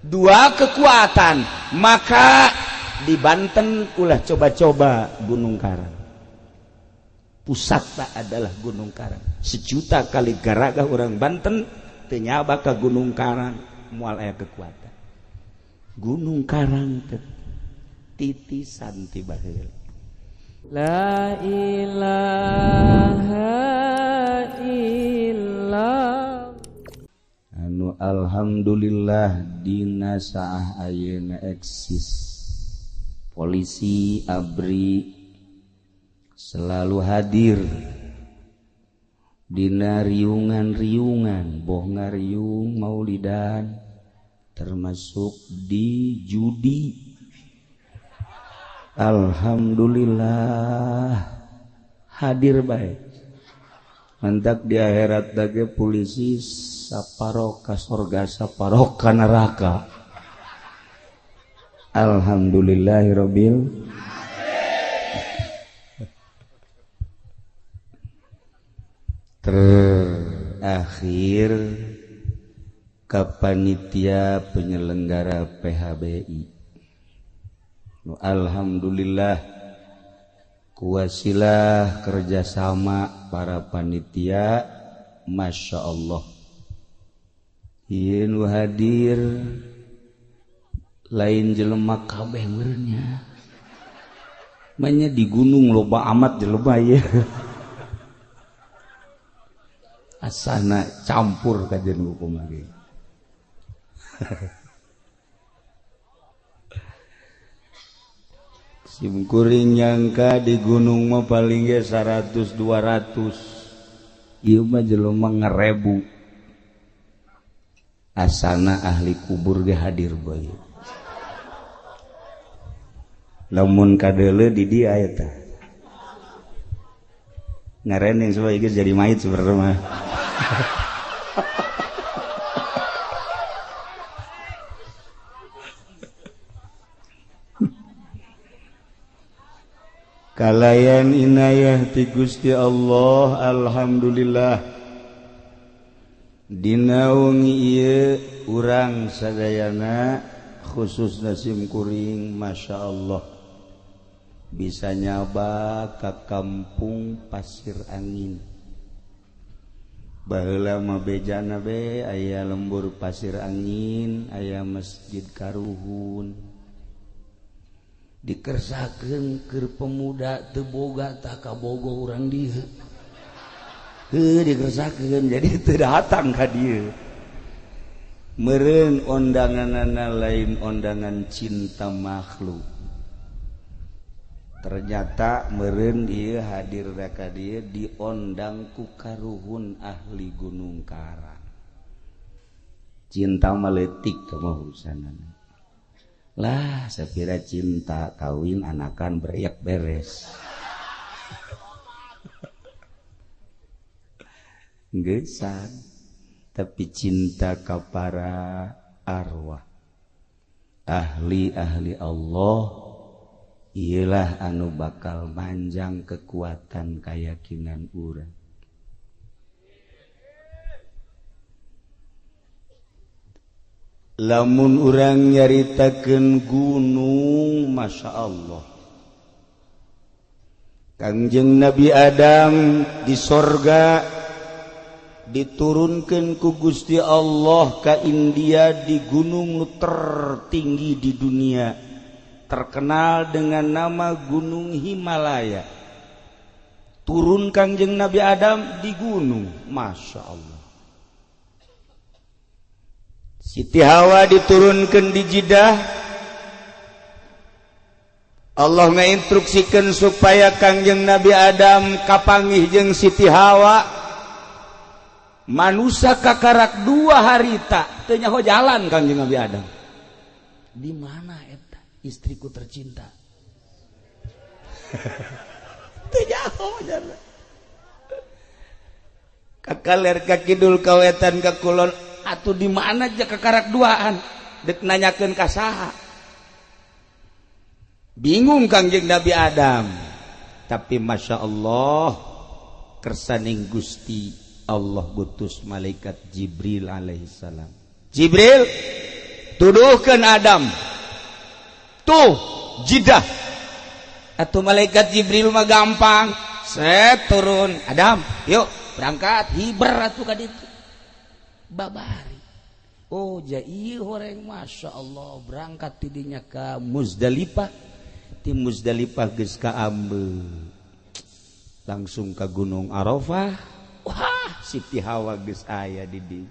Dua kekuatan, maka di Banten ulah coba-coba Gunung Karang. Pusatna adalah Gunung Karang. Sejuta kali garaga orang Banten teu nyaba ka Gunung Karang, moal aya kekuatan. Gunung Karang teh titisan ti baheula. La ilaha illallah. Anu alhamdulillah dina saah ayeuna eksis. Polisi ABRI selalu hadir dina riungan-riungan, boh ngariung maulidan, termasuk di judi. Alhamdulillah hadir baik. Mantak di akhirat dage polisi saparoka sorga saparoka neraka. Alhamdulillahirabbil terakhir ke panitia penyelenggara PHBI. Alhamdulillah kuasilah kerjasama para panitia, masya Allah. Ieu nu hadir lain jelema kabeh meureunnya. Manya di gunung loba amat jelema ieu. Asana campur kajian hukum lagi. Simkuring nyangka di gunung mah paling ge 100 200. Ieu mah jelema ngerebu. Asana ahli kubur ge hadir bae. Lamun kadeuleu di dieu eta. Ngarening supaya geus jadi mayit sebenarnya mah. Kalayan inayah ti Gusti Allah, alhamdulillah. Dina wengi ieu urang sadayana khususna simkuring masya Allah bisa nyaba ka kampung Pasir Angin. Baheula mah bejana be aya lembur Pasir Angin, aya Masjid Karuhun. Dikersakeun keur pemuda teu boga tah kabogo urang dieu. Heuh dikersakeun jadi teu datang ka dieu. Meureun ondanganana lain ondangan cinta makhluk. Ternyata meureun ieu hadir ka dieu diondang ku karuhun ahli Gunung Karang. Cinta mah leutik mah urusanana. Lah sapira cinta kawin anakan beriak beres. Geusan tapi cinta ka para arwah. Ahli-ahli Allah ialah anu bakal manjang kekuatan keyakinan urang. Lamun urang nyaritakeun gunung, masya Allah. Kangjeng Nabi Adam di sorga diturunkan ku Gusti Allah ka India di gunung tertinggi di dunia, terkenal dengan nama Gunung Himalaya. Turun Kangjeng Nabi Adam di gunung, masya Allah. Siti Hawa diturunkan di Jeddah. Allah ngainstruksikan supaya Kangjeng Nabi Adam kapanggih jeung Siti Hawa. Manusia kakarak 2 harita teu nyaho jalan Kangjeng Nabi Adam. Di mana eta istriku tercinta? Teu nyaho jalan. Ka kaler ka kidul ka wetan ka kulon atuh di mana aja kakarak duaan dek nanyakeun ka saha. Bingung Kangjeng Nabi Adam. Tapi masya Allah kersaning Gusti Allah gutus malaikat Jibril alaihissalam. Jibril, Tuduhkeun Adam. Tuh jidah. Atuh malaikat Jibril mah gampang. Set turun, Adam, yuk berangkat, hiber atuh ka ditu. Babari. Oh, ja ieu horeng Masya Allah berangkat tidinya ka Muzdalifah. Ti Muzdalifah geus ka Ambe. Langsung ke Gunung Arafah. Wah, Siti Hawa geus aya di dieu.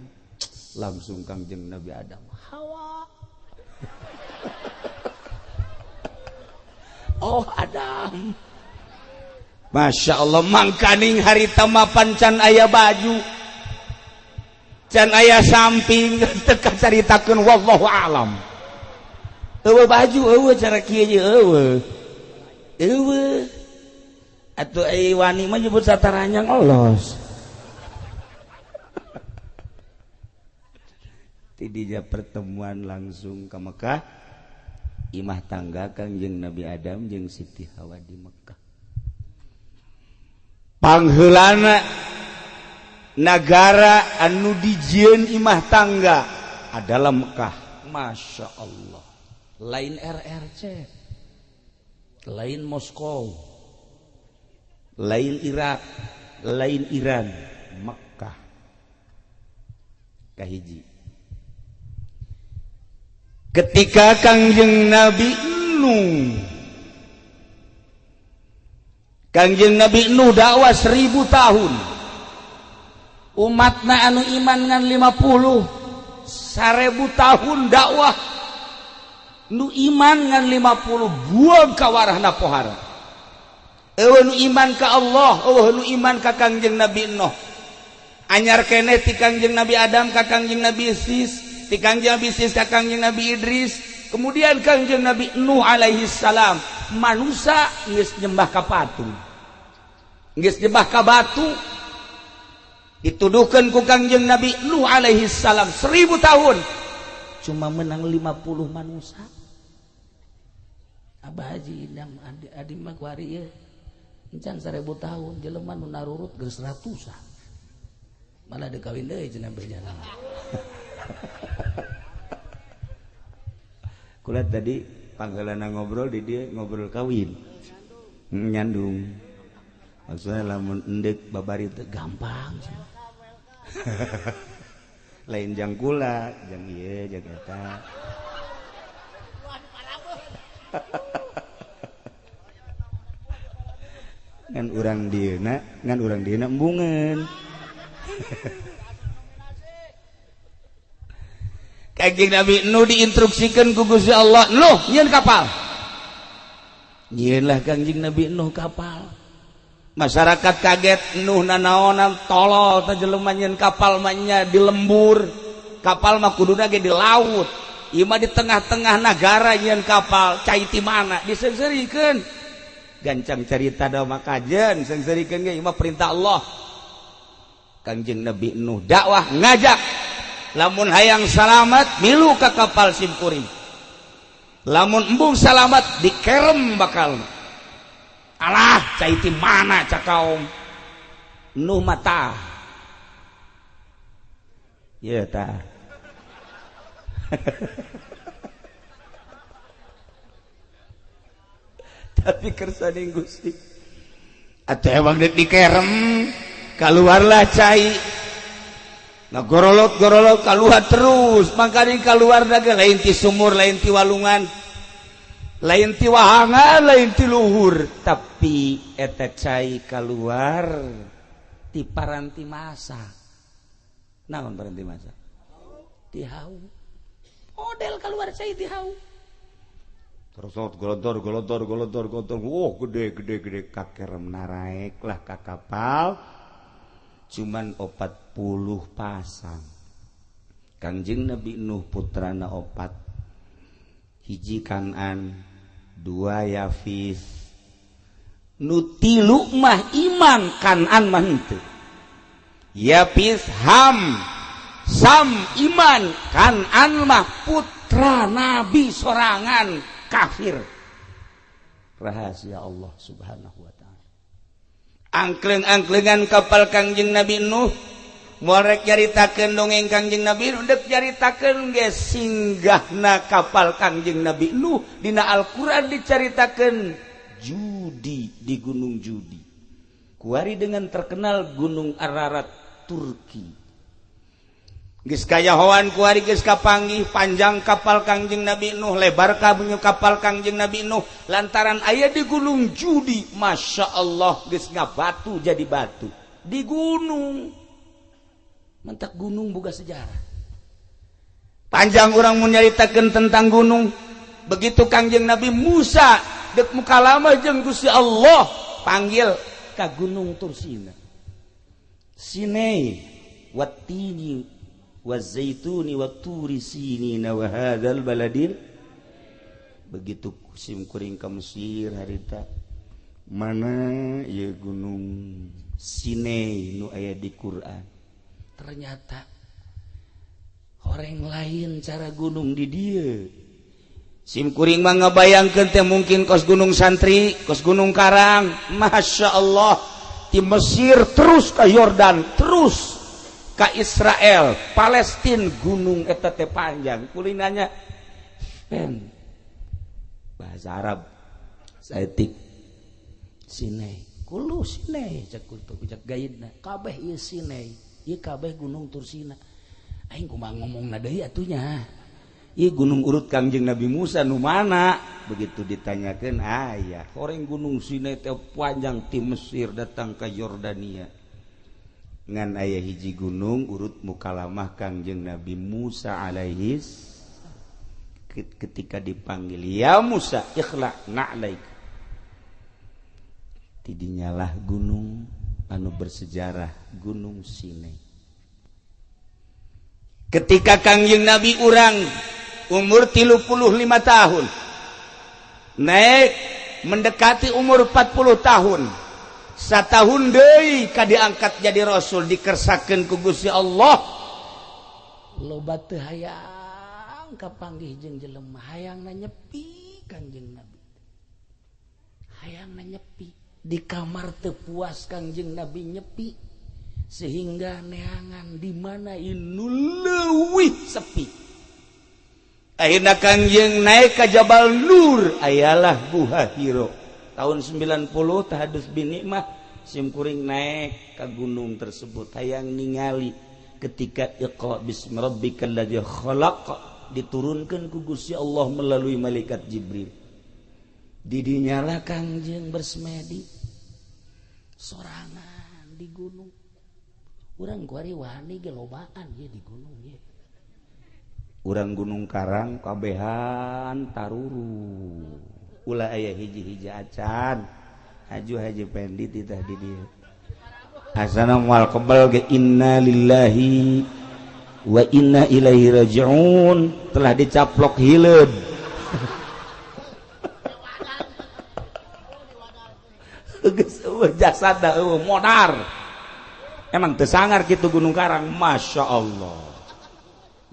Langsung Kangjeng Nabi Adam. Hawa. Oh, Adam. Masya Allah, mangkaning harita mapan can aya baju. Can aya samping teu kacaritakeun wallahu alam. Eueuh baju eueuh cara kieu je eueuh. Eueuh. Atuh ai wani mah nyebut sataranyang olos. Tidinya pertemuan langsung ke Mekah. Imah tangga Kangjeng Nabi Adam jeung Siti Hawa di Mekah. Pangheulana nagara anu dijieun imah tangga adalah Mekah. Masya Allah. Lain RRC, lain Moskow, lain Irak, lain Iran, Mekah. Kahiji. Ketika Kangjeng Nabi Nuh, Kangjeng Nabi Nuh dakwah 1000 tahun, umatna anu iman ngan 50, 1000 tahun dakwah nu iman ngan 50 buang ka warahna pohara. Eueuh nu iman ka Allah, eueuh nu iman ka Kangjeng Nabi Nuh. Anyar keneh ti Kangjeng Nabi Adam ka Kangjeng Nabi Sis, ti Kangjeng Nabi Sis ka Kangjeng Nabi Idris, kemudian Kangjeng Nabi Nuh alaihi salam. Manusia geus nyembah ka patung, geus nyembah ka batu. Dituduhkeun ku Kangjeng Nabi Nuh alaihi salam 1000 tahun cuma menang 50 manusia. Abah Haji Indam adi mah kuari ieu encan 1000 tahun jelema nu narurut geus ratusan. Malah dikawin deui cenah berjalan. Kula tadi panggalana ngobrol di dia ngobrol kawin. Nyandung. Maksudnya lamun endek babari teh gampang. Lain jang kula, jang ieu jang eta. Ngan urang dieuna embungeun. Kangjeng Nabi Nuh diinstruksikan ku Gusti Allah, "Nuh, nyieun kapal." Nyieunlah Kangjeng Nabi Nuh kapal. Masyarakat kaget, Nuh nanaonan tolol teh jelema nyieun kapal mah nya di lembur. Kapal mah kuduna ge di laut. Ieu mah di tengah-tengah nagara nyieun kapal, cai ti mana? Diseungseurikeun. Gancang carita da mah kajen, seungseurikeun ge ieu mah perintah Allah. Kangjeng Nabi Nuh dakwah ngajak, lamun hayang salamat milu ka kapal simkuring. Lamun embung salamat dikerem bakal. Alah cai ti mana cak kaum Nuh mata. Ye tah. Tapi kersaning Gusti. Atuh emang deuk dikerem keluarlah cai. Nah gorolot-gorolot keluar terus, makanya keluar daga lain ti sumur, lain ti walungan, lain ti wahangan, lain ti luhur, tapi eta cai keluar ti paranti masa. Naon paranti masa? Ti hau. Model keluar cai ti hau. Terus golodor golodor golodor golodor, oh gede gede gede kakerem naraek lah ka kapal. Cuman 40 pasang. Kangjeng Nabi Nuh putrana 4. Hiji Kanan, 2 Yafis. Nu tilu mah iman, Kanan mah henteu. Yafis Ham, Sam iman, Kanan mah putra Nabi sorangan kafir. Rahasia Allah Subhanahu wa ta'ala. Angkleng-angklengan kapal Kangjeng Nabi Nuh Moal rek nyaritakeun dongeng Kangjeng Nabi Nuh, dek nyaritakeun ge singgahna kapal Kangjeng Nabi Nuh dina Al-Qur'an dicaritakeun Judi di Gunung Judi. Kuari dengan terkenal Gunung Ararat Turki. Geus kayahoan kuari geus kapanggih panjang kapal Kangjeng Nabi Nuh, lebar kabunyu kapal Kangjeng Nabi Nuh lantaran aya di Gunung Judi. Masya Allah geus ngabatu jadi batu di gunung. Mentak gunung boga sejarah. Panjang orang mun nyaritakeun tentang gunung. Begitu Kangjeng Nabi Musa dek mukalama jeung Gusti Allah panggil ka Gunung Tursina. Sinai wattini wazaituni watturi sinina wa hadzal baladil. Begitu sim kuring ka Mesir harita mana ieu Gunung Sinai nu aya di Quran. Ternyata orang lain cara gunung di dia. Sim kuring mah ngabayangkeun teh mungkin kos Gunung Santri, kos Gunung Karang. Masya Allah di Mesir terus ke Yordan, terus ke Israel, Palestina, gunung eta teh panjang. Kuring nanya, pen bahasa Arab saeutik Sinai, kulu Sinai cek kultu cek gaidna, kabeh ieu Sinai. Ieu kabeh Gunung Tursina. Aing kumaha ngomongna deui atuh nya. Ieu gunung urut Kangjeng Nabi Musa nu mana? Begitu ditanyakeun aya, horeng Gunung Sinai teh panjang ti Mesir datang ka Yordania. Ngan aya hiji gunung urut mukalamah Kangjeng Nabi Musa alaihis ketika dipanggil, ya Musa ikhla na'laik. Tidinyalah gunung anu bersejarah Gunung Sinai. Ketika Kangjeng Nabi urang umur 35 tahun naik mendekati umur 40 tahun, satahun deui ka diangkat jadi rasul dikersakeun ku Gusti Allah. Loba teu hayang kapanggih jeung jelema, hayangna nyepi Kangjeng Nabi. Hayangna nyepi di kamar teu puas Kangjeng Nabi nyepi sehingga neangan di mana inu leuwih sepi. Akhirna Kangjeng naik ka Jabal Nur, ayalah Guha Hiro. Tahun 90 tahadus bin Nikmah sim kuring naik ka gunung tersebut hayang ningali ketika Iqra bismi rabbikal ladzi khalaq diturunkan ku Gusti Allah melalui malaikat Jibril. Didinyalah Kangjeng bersemedi sorangan di gunung. Urang kuari wani ge lobaan ye di gunung ye. Urang Gunung Karang kabehan taruru. Ulah aya hiji-hiji acan. Haju Haji Pendi titah di dieu. Asana moal kebal ge inna lillahi wa inna ilaihi rajiun telah dicaplok hileud. Geus eueuh jasad eueuh modar. Emang teu sangar kitu Gunung Karang, Masya Allah.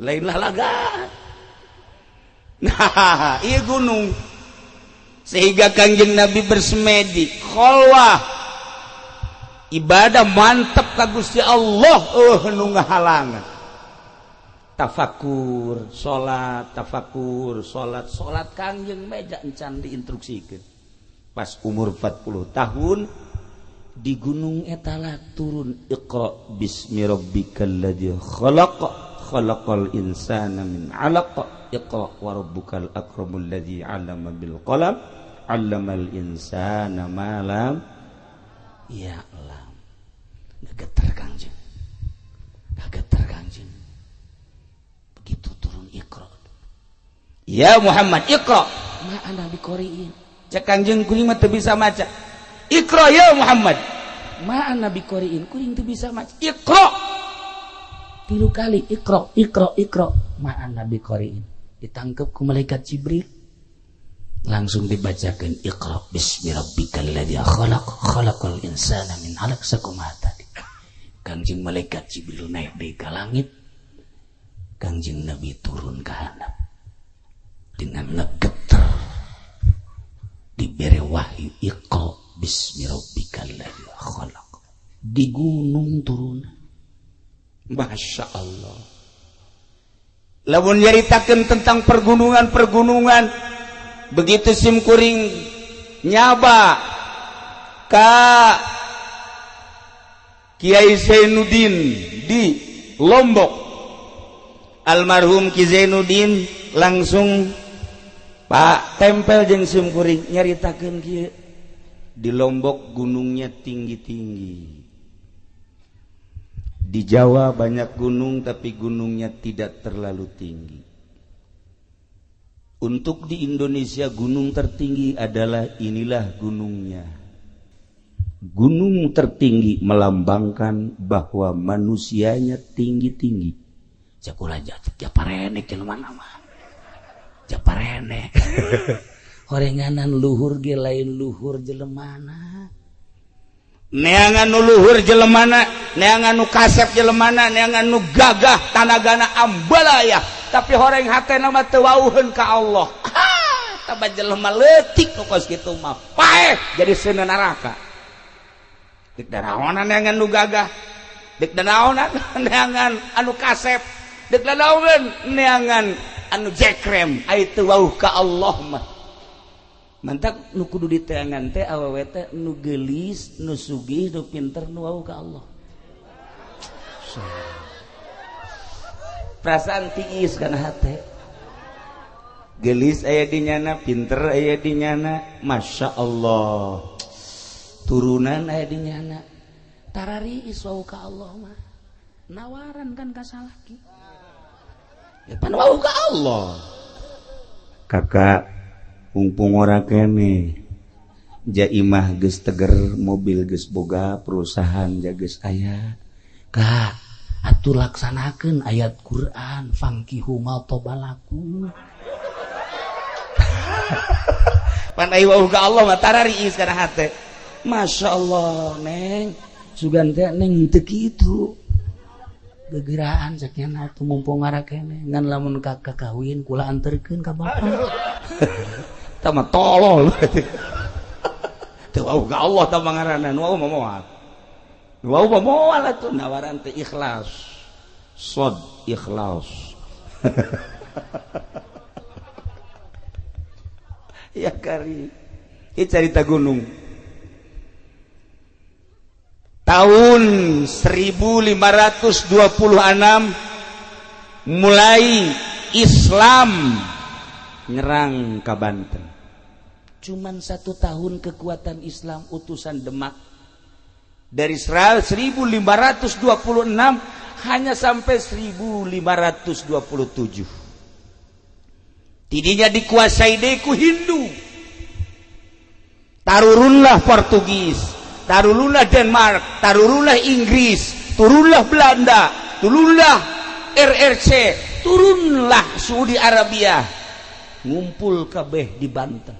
Lainlah laga. Nah, ieu gunung. Sehingga Kangjeng Nabi bersemedi, kholwah, ibadah mantep ka Gusti Allah, nu ngahalangan. Tafakur, salat, tafakur, salat, salat Kangjeng meja encan diinstruksikeun. Pas umur 40 tahun di gunung etala turun Iqra bismi rabbikal ladzi khalaq khalaqal insana min 'alaq Iqra wa rabbukal akramul ladzi 'allama bil qalam 'allamal insana ma lam ya'lam. Gegeter Kangjeng. Gegeter Kangjeng. Begitu turun Iqra. Ya Muhammad Iqra ma ana biqoriin. Cek Kangjeng kuring mah teu bisa maca. Iqra ya Muhammad. Ma ana biqoriin kuring teu bisa maca. Iqra. 3 kali Iqra Iqra Iqra ma ana biqoriin. Ditangkep ku malaikat Jibril. Langsung dibacakan Iqra bismi rabbikal ladzi khalaq khalaqal insana min 'alaq sakumaha tadi. Kangjeng malaikat Jibril naik deui ka langit. Kangjeng Nabi turun ka handap dengan ngegeter dibere wahyu Iqra bismi rabbikal ladzi khalaq. Di gunung turun. Masya Allah. Lamun nyaritakeun tentang pergunungan-pergunungan, begitu simkuring nyaba ka Kiai Zainuddin di Lombok, almarhum Ki Zainuddin langsung Pak tempel jeung simkuring nyaritakeun kieu, di Lombok gunungnya tinggi-tinggi. Di Jawa banyak gunung tapi gunungnya tidak terlalu tinggi. Untuk di Indonesia gunung tertinggi adalah inilah gunungnya. Gunung tertinggi melambangkan bahwa manusianya tinggi-tinggi. Cakula japarenek jelema mah. Japarenek. Horenganan luhur ge lain luhur jelemana. Neangan nu luhur jelemana, neangan nu kasep jelemana, neangan nu gagah tanagana ambalaya, tapi horeng hatena mah teu wauheun ka Allah. Taba jelema leutik nu kos kitu mah paeh jadi seuneu neraka. Dek daraonan neangan nu gagah, dek daraonan neangan anu kasep, dek daraonan neangan anu jekrem, ai teu wauh ka Allah mah. Mantak nu kudu diteangan teh awewe teh nu geulis, nu sugih, nu pinter, nu wau ka Allah. Perasaan tiis kana hate. Geulis aya di nyana, pinter aya di nyana, Masya Allah. Turunan aya di nyana. Tarariis wau ka Allah mah. Nawaran kan ka salaki. Ya pan wau ka Allah. Kakak mumpung ora kene jaimah geus teger, mobil geus boga, perusahaan ja geus aya. Kak, atuh laksanakeun ayat Quran fangkihu ma tobalakum. Pan ai wau ka Allah mah tarariis kana hate. Masya Allah, Neng. Sugan teh Neng teu kitu. Gegeraan cek nya atuh mumpung ora kene ngan lamun kakak kawin kula anterkeun ka bapak. Tah mah tolol. Teu wau ka Allah tah mangaranan wau mah moal. Wau mah moal atuh nawaran teh ikhlas. Sod ikhlas. Ya kari. Ieu carita gunung. Tahun 1526 mulai Islam nyerang ke Banten. Cuman 1 tahun kekuatan Islam utusan Demak dari 1526 hanya sampai 1527. Tidinya dikuasai deku Hindu. Tarurunlah Portugis, tarurunlah Denmark, tarurunlah Inggris, turunlah Belanda, turunlah RRC, turunlah Saudi Arabia. Ngumpul kabeh di Banten.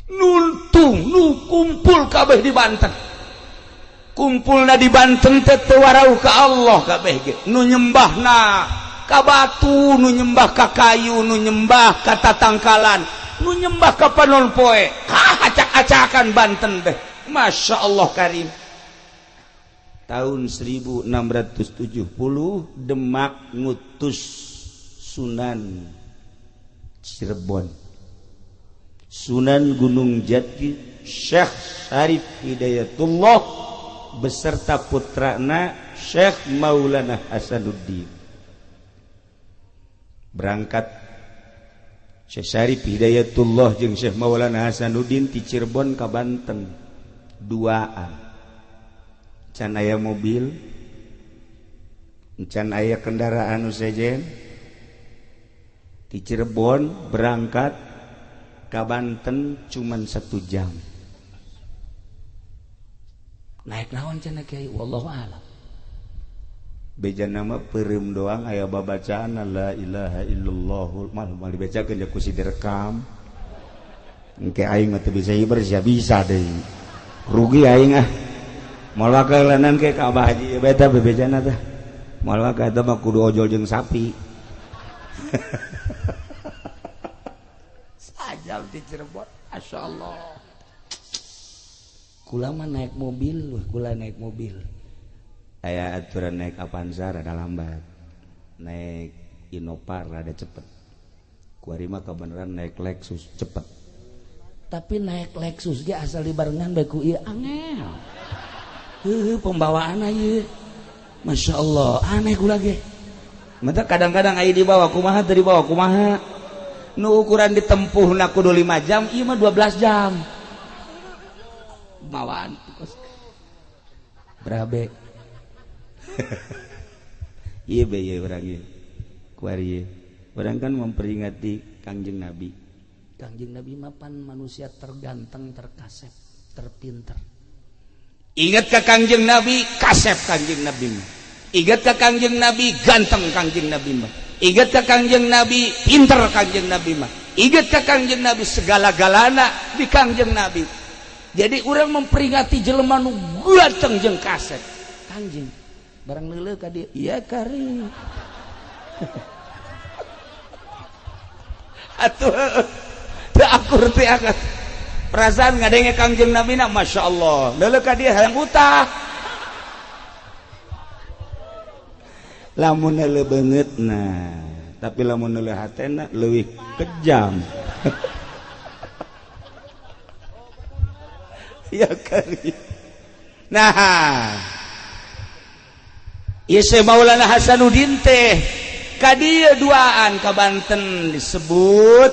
Nuntung nu kumpul kabeh di Banten. Kumpulna di Banten teh teu warauh ka Allah kabeh ge. Nu nyembahna ka batu, nu nyembah ka kayu, nu nyembah ka tatangkalan, nu nyembah ka panon poe. Acak-acakan Banten teh. Masya Allah karim. Tahun 1670 Demak ngutus Sunan Cirebon, Sunan Gunung Jati, Syekh Syarif Hidayatullah beserta putrana Syekh Maulana Hasanuddin. Berangkat Syekh Syarif Hidayatullah jeung Syekh Maulana Hasanuddin ti Cirebon ka Banten duaan. Can aya mobil, can aya kendaraan nu sejen. Di Cirebon berangkat ke Banten cuman 1 jam. Naik naon cenah kiai, wallahu a'lam. Beja nama peureum doang aya babacaan la ilaha illallah mal mal dibacakeun ja ku si direkam. Engke aing mah teu bisa hiber sia bisa deui. Rugi aing ah. Moal wakalanan ke ka Abah Haji beta bebejana teh. Moal ka eta mah kudu ojol jeung sapi. Sajam di Cirebon, Masya Allah. Kula mah naik mobil, kula naik mobil. Aya aturan naik Avanza rada lambat, naik Innova rada cepet. Kuari mah kebenaran naik Lexus cepet. Tapi naik Lexus ge asal dibarengan bae ku ieu angel. Heuh pembawaan ieu. Masya Allah, aneh kula ge. Mata kadang-kadang aya dibawa kumaha teu dibawa kumaha. Nu ukuran ditempuhna kudu 5 jam, ieu mah 12 jam. Bawaan berabe. Iya be ieu urang ieu. Kuari ieu. Urang kan memperingati Kangjeng Nabi. Kangjeng Nabi mapan manusia terganteng, terkasep, terpinter. Ingat ke Kangjeng Nabi, kasep Kangjeng Nabi mah. Ingat ke Kangjeng Nabi, ganteng Kangjeng Nabi mah. Ingat ke Kangjeng Nabi, pinter Kangjeng Nabi mah. Ingat ke Kangjeng Nabi, segala-galana di Kangjeng Nabi. Jadi orang memperingati jelema nu ganteng jeung kasep. Kangjeng barang leuleuh ka dieu, iya kari. Atuh teu akur teh akat. Perasaan ngadenge Kangjeng Nabi na Masya Allah. Leuleuh ka dieu hayang utah. Lamun leuleuh beungeutna, tapi lamun leuleuh hatena leuwih kejam. Ya kali. Nah, Syekh Maulana Hasanuddin teh ka dieu duaan ka Banten disebut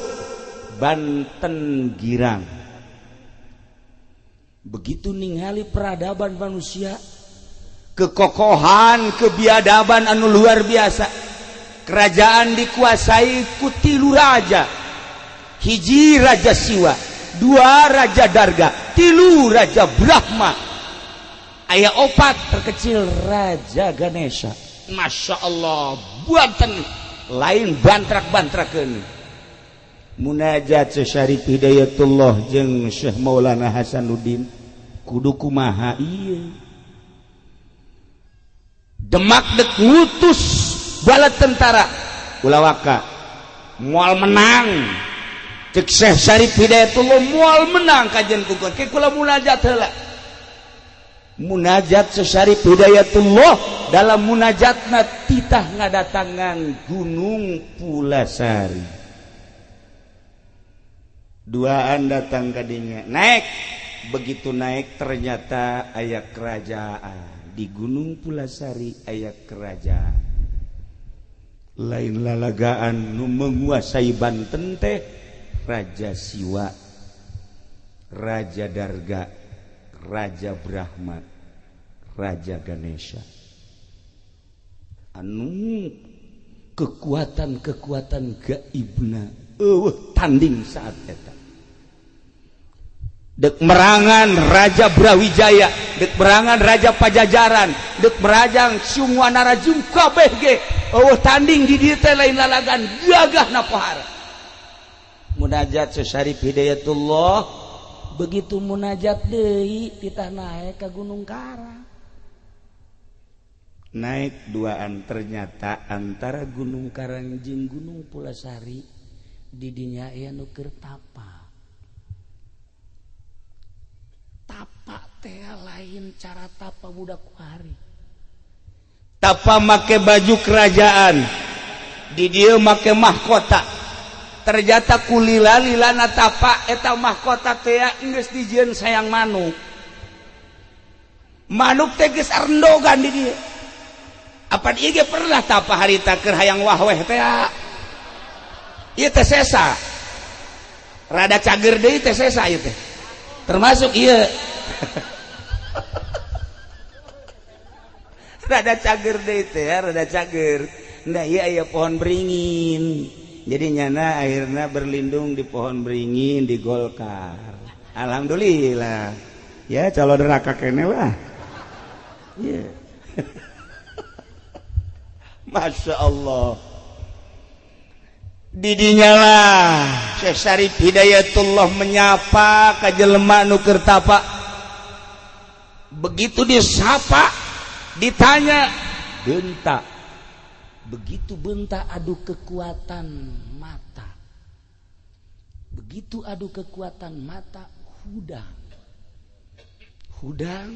Banten Girang. Begitu ningali peradaban manusia, kekokohan, kebiadaban anu luar biasa. Kerajaan dikuasai ku 3 raja. Hiji raja Siwa, 2 raja Darga, 3 raja Brahma. Aya 4 terkecil raja Ganesha. Masya Allah, Banten lain bantrak-bantrakeun. Munajat Syekh Syarif Hidayatullah jeung Syekh Maulana Hasanuddin kudu kumaha ieu. Demak dek ngutus bala tentara ulawaka moal menang. Cek Syekh Syarif Hidayatullah moal menang kajian kukur. Ke kula munajat heula. Munajat Syekh Syarif Hidayatullah dalam munajatna titah ngadatangan Gunung Pulasari. Duaan datang kadinya, naik. Begitu naik ternyata aya kerajaan. Di Gunung Pulasari aya kerajaan. Lain lalagaan nu menguasai Banten teh Raja Siwa, Raja Darga, Raja Brahma, Raja Ganesha. Anu kekuatan-kekuatan gaibna eueuh tanding saat eta. Dek merangan Raja Brawijaya, dek merangan Raja Pajajaran, dek merajang Sungwana Rajung kabeh ge eueuh tanding di dieu teh lain lalagan gagah napohara. Munajat Syekh Syarif Hidayatullah begitu munajat deui titah naik ka Gunung Karang. Naik duaan ternyata antara Gunung Karang jeung Gunung Pulasari di dinya aya nu keur tapa. Tapa teh lain cara tapa budak kuari. Tapa make baju kerajaan, di dieu make mahkota. Ternyata kulila-lilana tapa eta mahkota teh geus dijieun sayang manuk. Manuk teh geus arendogan di dieu. Apan ieu ge pernah tapa harita keur hayang wahweh teh. Ieu teh sesa. Rada cager deui teh sesa ieu teh. Termasuk ieu. Rada cager deui teh, rada cager. Nah ieu aya pohon beringin. Jadi nyana akhirnya berlindung di pohon beringin di Golkar. Alhamdulillah. Ya calon neraka kene lah. Yeah. Masya Allah. Didinya lah Syekh Syarif Hidayatullah menyapa ka jelema nu keur tapa. Begitu disapa, ditanya, bentak. Begitu bentak adu kekuatan mata. Begitu adu kekuatan mata, hudang. Hudang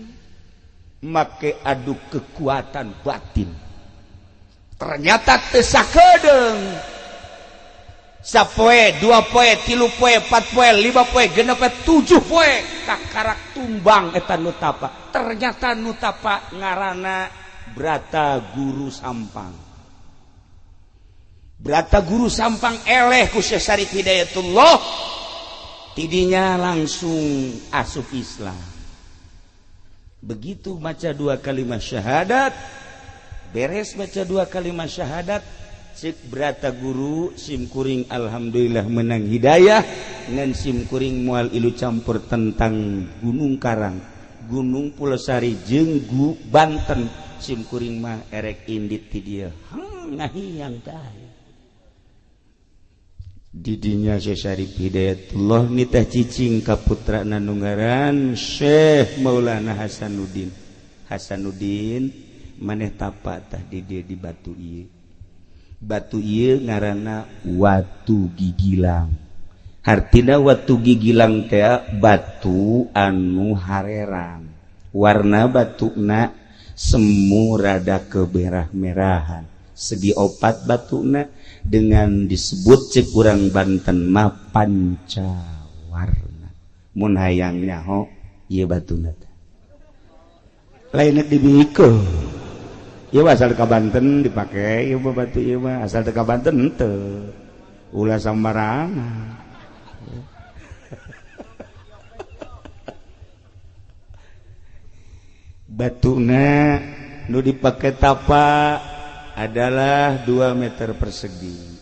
Make adu kekuatan batin. Ternyata teu sakedeung. Sapoe, 2 poe, 3 poe, 4 poe, 5 poe, 6 poe, 7 poe, kakarak tumbang eta nu tapa. Ternyata nu tapa ngarana Brata Guru Sampang. Brata Guru Sampang eleh ku Syekh Syarif Hidayatullah, tidinya langsung asup Islam. Begitu maca dua kalimat syahadat, beres baca dua kalimat syahadat, cek Brata Guru, "Sim kuring alhamdulillah menang hidayah, ngan sim kuring moal ilu campur tentang Gunung Karang, Gunung Pulosari jeung Banten. Sim kuring mah erek indit ti dieu." Ngahiang tah didinya Syekh Syarif Hidayatullah nitah cicing ka putrana nu ngaran Syekh Maulana Hasanuddin. "Hasanuddin, maneh tapa tah di dieu, di batu ieu. Batu ieu ngaranna Watu Gigilang. Hartina Watu Gigilang teh batu anu harerang, warna batuna semu rada kemerah-merahan, segi opat batuna, dengan disebut cek urang Banten mah panca warna. Mun hayang nyaho, ieu batuna teh lain dibikeun. Ieu asal ka Banten dipake ieu mah, batu ieu mah. Asal teu ka Banten henteu, ulah sambarangan. Batuna nu dipake tapa adalah 2 meter persegi.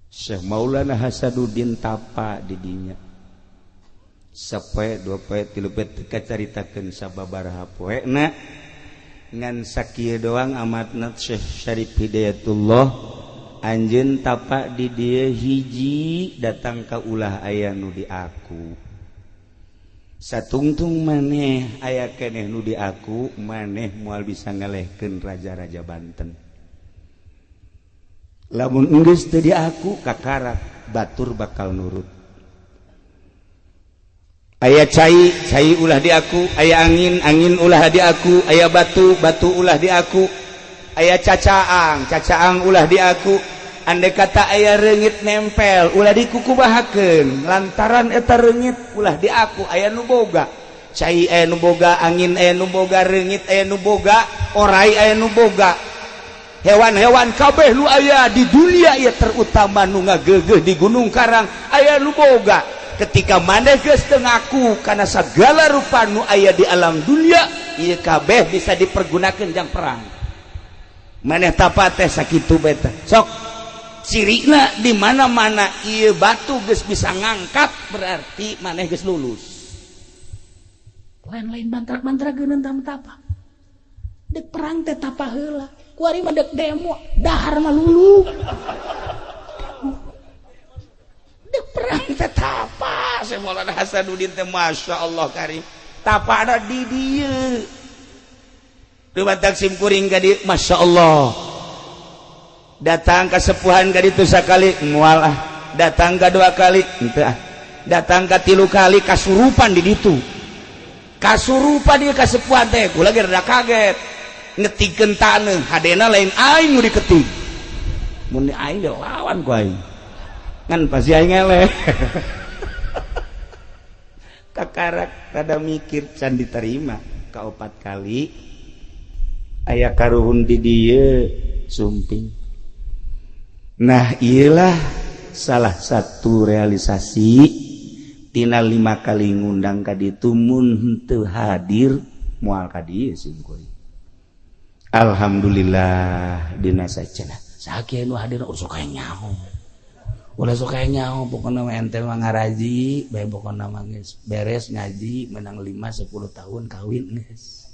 Syekh Maulana Hasanuddin tapa didinya sapoe, 2 poe, 3 poe, teu kacaritakeun sababaraha poena, ngan sakieu doang amatna. Syekh Syarif Hidayatullah anjeun tapa di dieu, hiji, datang ka ulah aya nu di aku. Satungtung maneh aya keneh nu di aku, maneh moal bisa ngalehkeun raja-raja Banten. Lamun geus teu di aku, kakarak batur bakal nurut. Aya cai, cai ulah di aku. Aya angin, angin ulah di aku. Aya batu, batu ulah di aku. Aya cacaang, cacaang ulah di aku. Andai kata aya reungit nempel, ulah dikukubahakeun, lantaran eta reungit ulah di aku aya nu boga. Cai aya nu boga, angin aya nu boga, reungit aya nu boga, orai aya nu boga, hewan-hewan kabeh nu aya di dunia ya, terutama nu ngagegeh di Gunung Karang, aya nu boga. Ketika maneh geus teu ngaku kana segala rupa nu aya di alam dunia, ieu kabeh bisa dipergunakan jang perang. Maneh tapa teh sakitu beta. Sok cirina di mana-mana ieu batu geus bisa ngangkat, berarti maneh geus lulus." Lain-lain mantrak-mantra geuneun tapa. Dek perang teh tapa heula. Kuari mah dek demo, dahar mah lulu. Dek perang teh tapa. Syekh Maulana Hasanuddin teh Masya Allah karim. Tapa ada di dieu. Dumatak sim kuring ka dieu, Masya Allah. Datang ka sepuhan ka ditu sakali, moal ah. Datang ka dua kali, henteu ah. Datang ka tilu kali, kasurupan di ditu. Kasurupan dia kasepuhan teh, kula ge rada kaget. Ngetikeun taneuh, hadena lain aing nu diketik. Mun aing ge lawan ku aing. Ngan pasti aing eleh. Kakarak rada mikir, can diterima. Kaopat kali aya karuhun di dieu sumping. Nah, iyalah salah satu realisasi tina 5 kali ngundang ka ditu. Mun henteu hadir, moal ka dieu sim kuring. Alhamdulillah dina sacenah. Sakieu nu hadir ulah sok aya nyaho. Ulah sok aya nyaho, pokona mah ente mah ngaraji bae, pokona mah geus beres ngaji menang 5 10 tahun kawin, geus.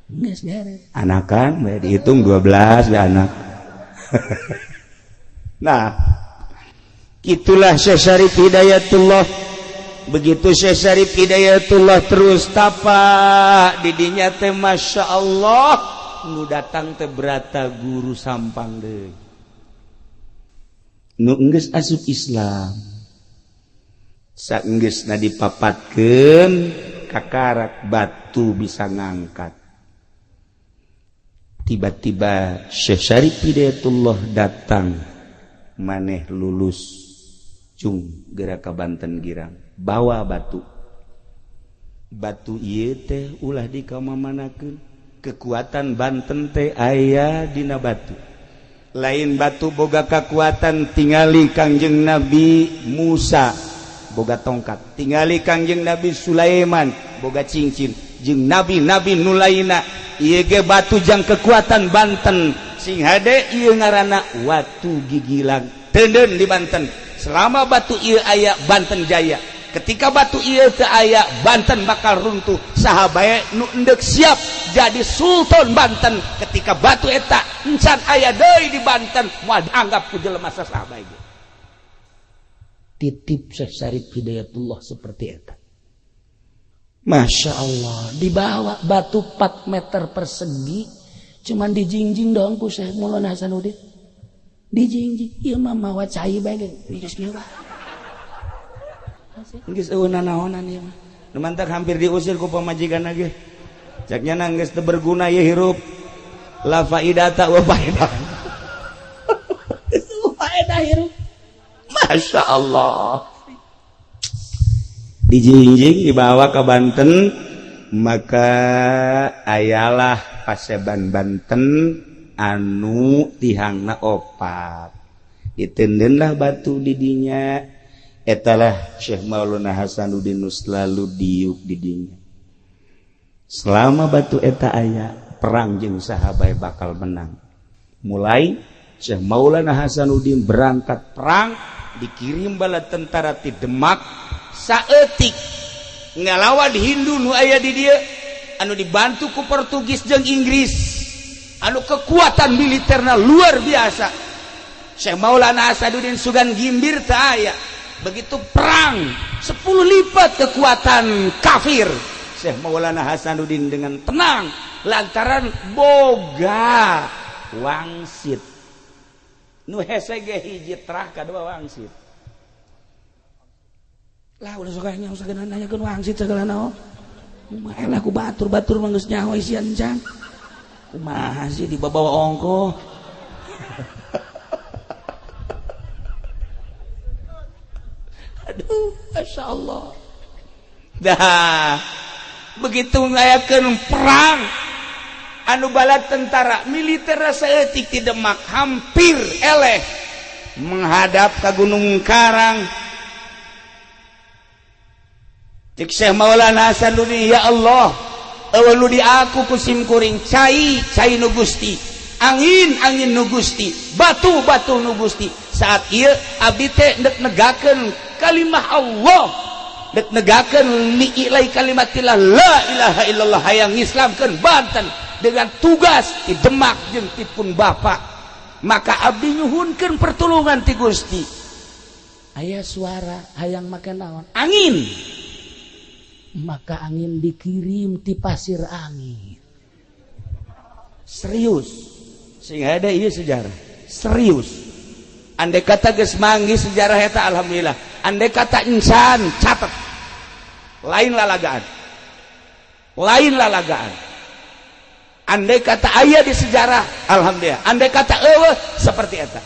Geus beres. Anakan bae dihitung 12 bae anak. Nah, itulah Syekh Syarif Hidayatullah. Begitu Syekh Syarif Hidayatullah terus tapa didinya teh, Masya Allah, nu datang teh Brata Guru Sampang deui nu geus asup Islam. Saenggeusna dipapatkeun kakarak batu bisa ngangkat. Tiba-tiba Syekh Syarif Hidayatullah datang, maneh lulus cung gerak ka Banten Girang, bawa batu. Batu ieu teh ulah dikamamanakeun, kekuatan Banten teh aya dina batu. Lain batu boga kekuatan, tingali Kangjeng Nabi Musa boga tongkat, tingali Kangjeng Nabi Sulaiman boga cincin, jeung nabi-nabi nu lainna ieu ge batu jang kekuatan Banten. Sing hade ieu ngaranna watu gigilang teuneun di Banten. Selama batu ieu aya, Banten jaya. Ketika batu ieu teu aya, Banten bakal runtuh. Saha bae nu endek siap jadi sultan Banten, ketika batu eta encan aya deui di Banten, moal dianggap ku jelema saha bae. Titip Syekh Syarif Hidayatullah seperti eta. Masya Allah, dibawa batu 4 meter persegi, cuman dijingjing doang ku Syekh Maulana Hasanuddin. Dijingjing, ieu mah mawa cai bae geus kieu bae. Geus eueuh nanaonan ieu mah. Nu mantak hampir diusir ku pamajikan ge. Cak nya geus teu berguna ieu hirup. La faidata wa faedah. Geus faedah hirup. Masya Allah. Dijingjing dibawa ke Banten, maka ayalah paseban Banten anu tihangna opat. Ditendenlah batu didinya. Etalah Syekh Maulana Hasanuddin nu selalu diuk didinya. Selama batu eta aya, perang jeung saha bae bakal menang. Mulai Syekh Maulana Hasanuddin berangkat perang, dikirim bala tentara ti Demak saeutik ngalawan Hindu nu aya di dieu anu dibantu ku Portugis jeung Inggris, anu kekuatan militerna luar biasa. Syekh Maulana Hasanuddin sugan gimbir teu aya. Begitu perang 10 lipat kekuatan kafir, Syekh Maulana Hasanuddin dengan tenang lantaran boga wangsit. Nu hese ge hiji terah kadua wangsit. Lah ulah sok nyaho sagala nanyakeun wangsit sagala naon. Kumaha lah ku batur-batur mah geus nyaho isian can. Kumaha sih dibawa ongkoh. Aduh, Masya Allah. Dah, begitu ngayakeun perang anu bala tentara militer saeutik ti Demak hampir eleh menghadap ka Gunung Karang. Cek Syekh Maulana Hasanuddin, ya Allah, eueuh nu di aku ku sim kuring cai cai nu Gusti, angin angin nu Gusti, batu batu nu Gusti. Saat ieu abdi teh ndek negakeun kalimah Allah, dek negakeun li'ilai kalimatillah la ilaha illallah, hayang ngislamkeun Banten dengan tugas di Demak jeung ti pun bapa. Maka abdi nyuhunkeun pertulungan ti Gusti. Aya suara hayang make naon? Angin. Maka angin dikirim ti pasir angin. Serius. Sing ada ieu sejarah. Serius. Andai kata geus manggih sejarah eta alhamdulillah. Andai kata insan catat. Lain lalagaan. Lain lalagaan. Andai kata aya di sejarah, alhamdulillah. Andai kata eueuh seperti eta.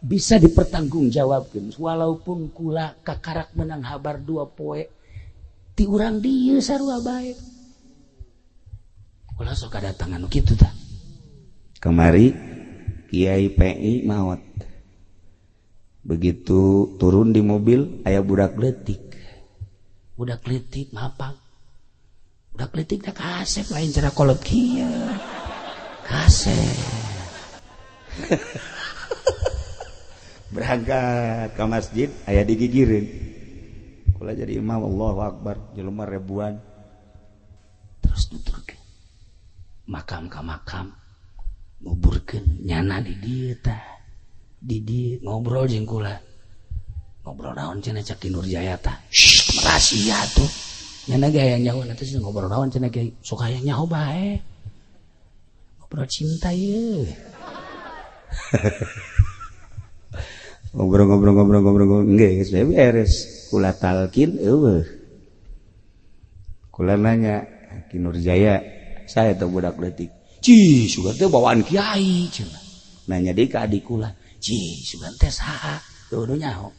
Bisa dipertanggungjawabkeun walaupun kula kakarak menang habar 2 poe ti urang dieu sarua bae. Kula sok kadatangan nu kitu tah. Kamari Kiai PI maot. Begitu turun di mobil aya budak leutik. Budak leutik mapak. Budak leutik teh kasep lain cara kolot kieu. Kasep. Berangkat ke masjid aya digigireun. Kula jadi imam, Allahu Akbar, jelema ribuan. Terus nuturkeun. Makam ka makam. Nguburkeun nyana di dieu tah. Di dieu ngobrol jeung kula. Ngobrol naon cenah cak Ki Nurjaya tah. Shh, rahasia tuh. Nyana ge hayang nyaho nanti sih ngobrol naon cenah kiai. Sok hayang nyaho bae. Ngobrol cinta ieu. Ngobrol-ngobrol geus beres. Kula talkin eueuh. Kula nanya Ki Nurjaya, saya teh budak leutik. Ci, sugan teh bawaan kiai cenah. Nanya deui ka adik kula, "Ci, sugan teh saha?" Teu nyaho.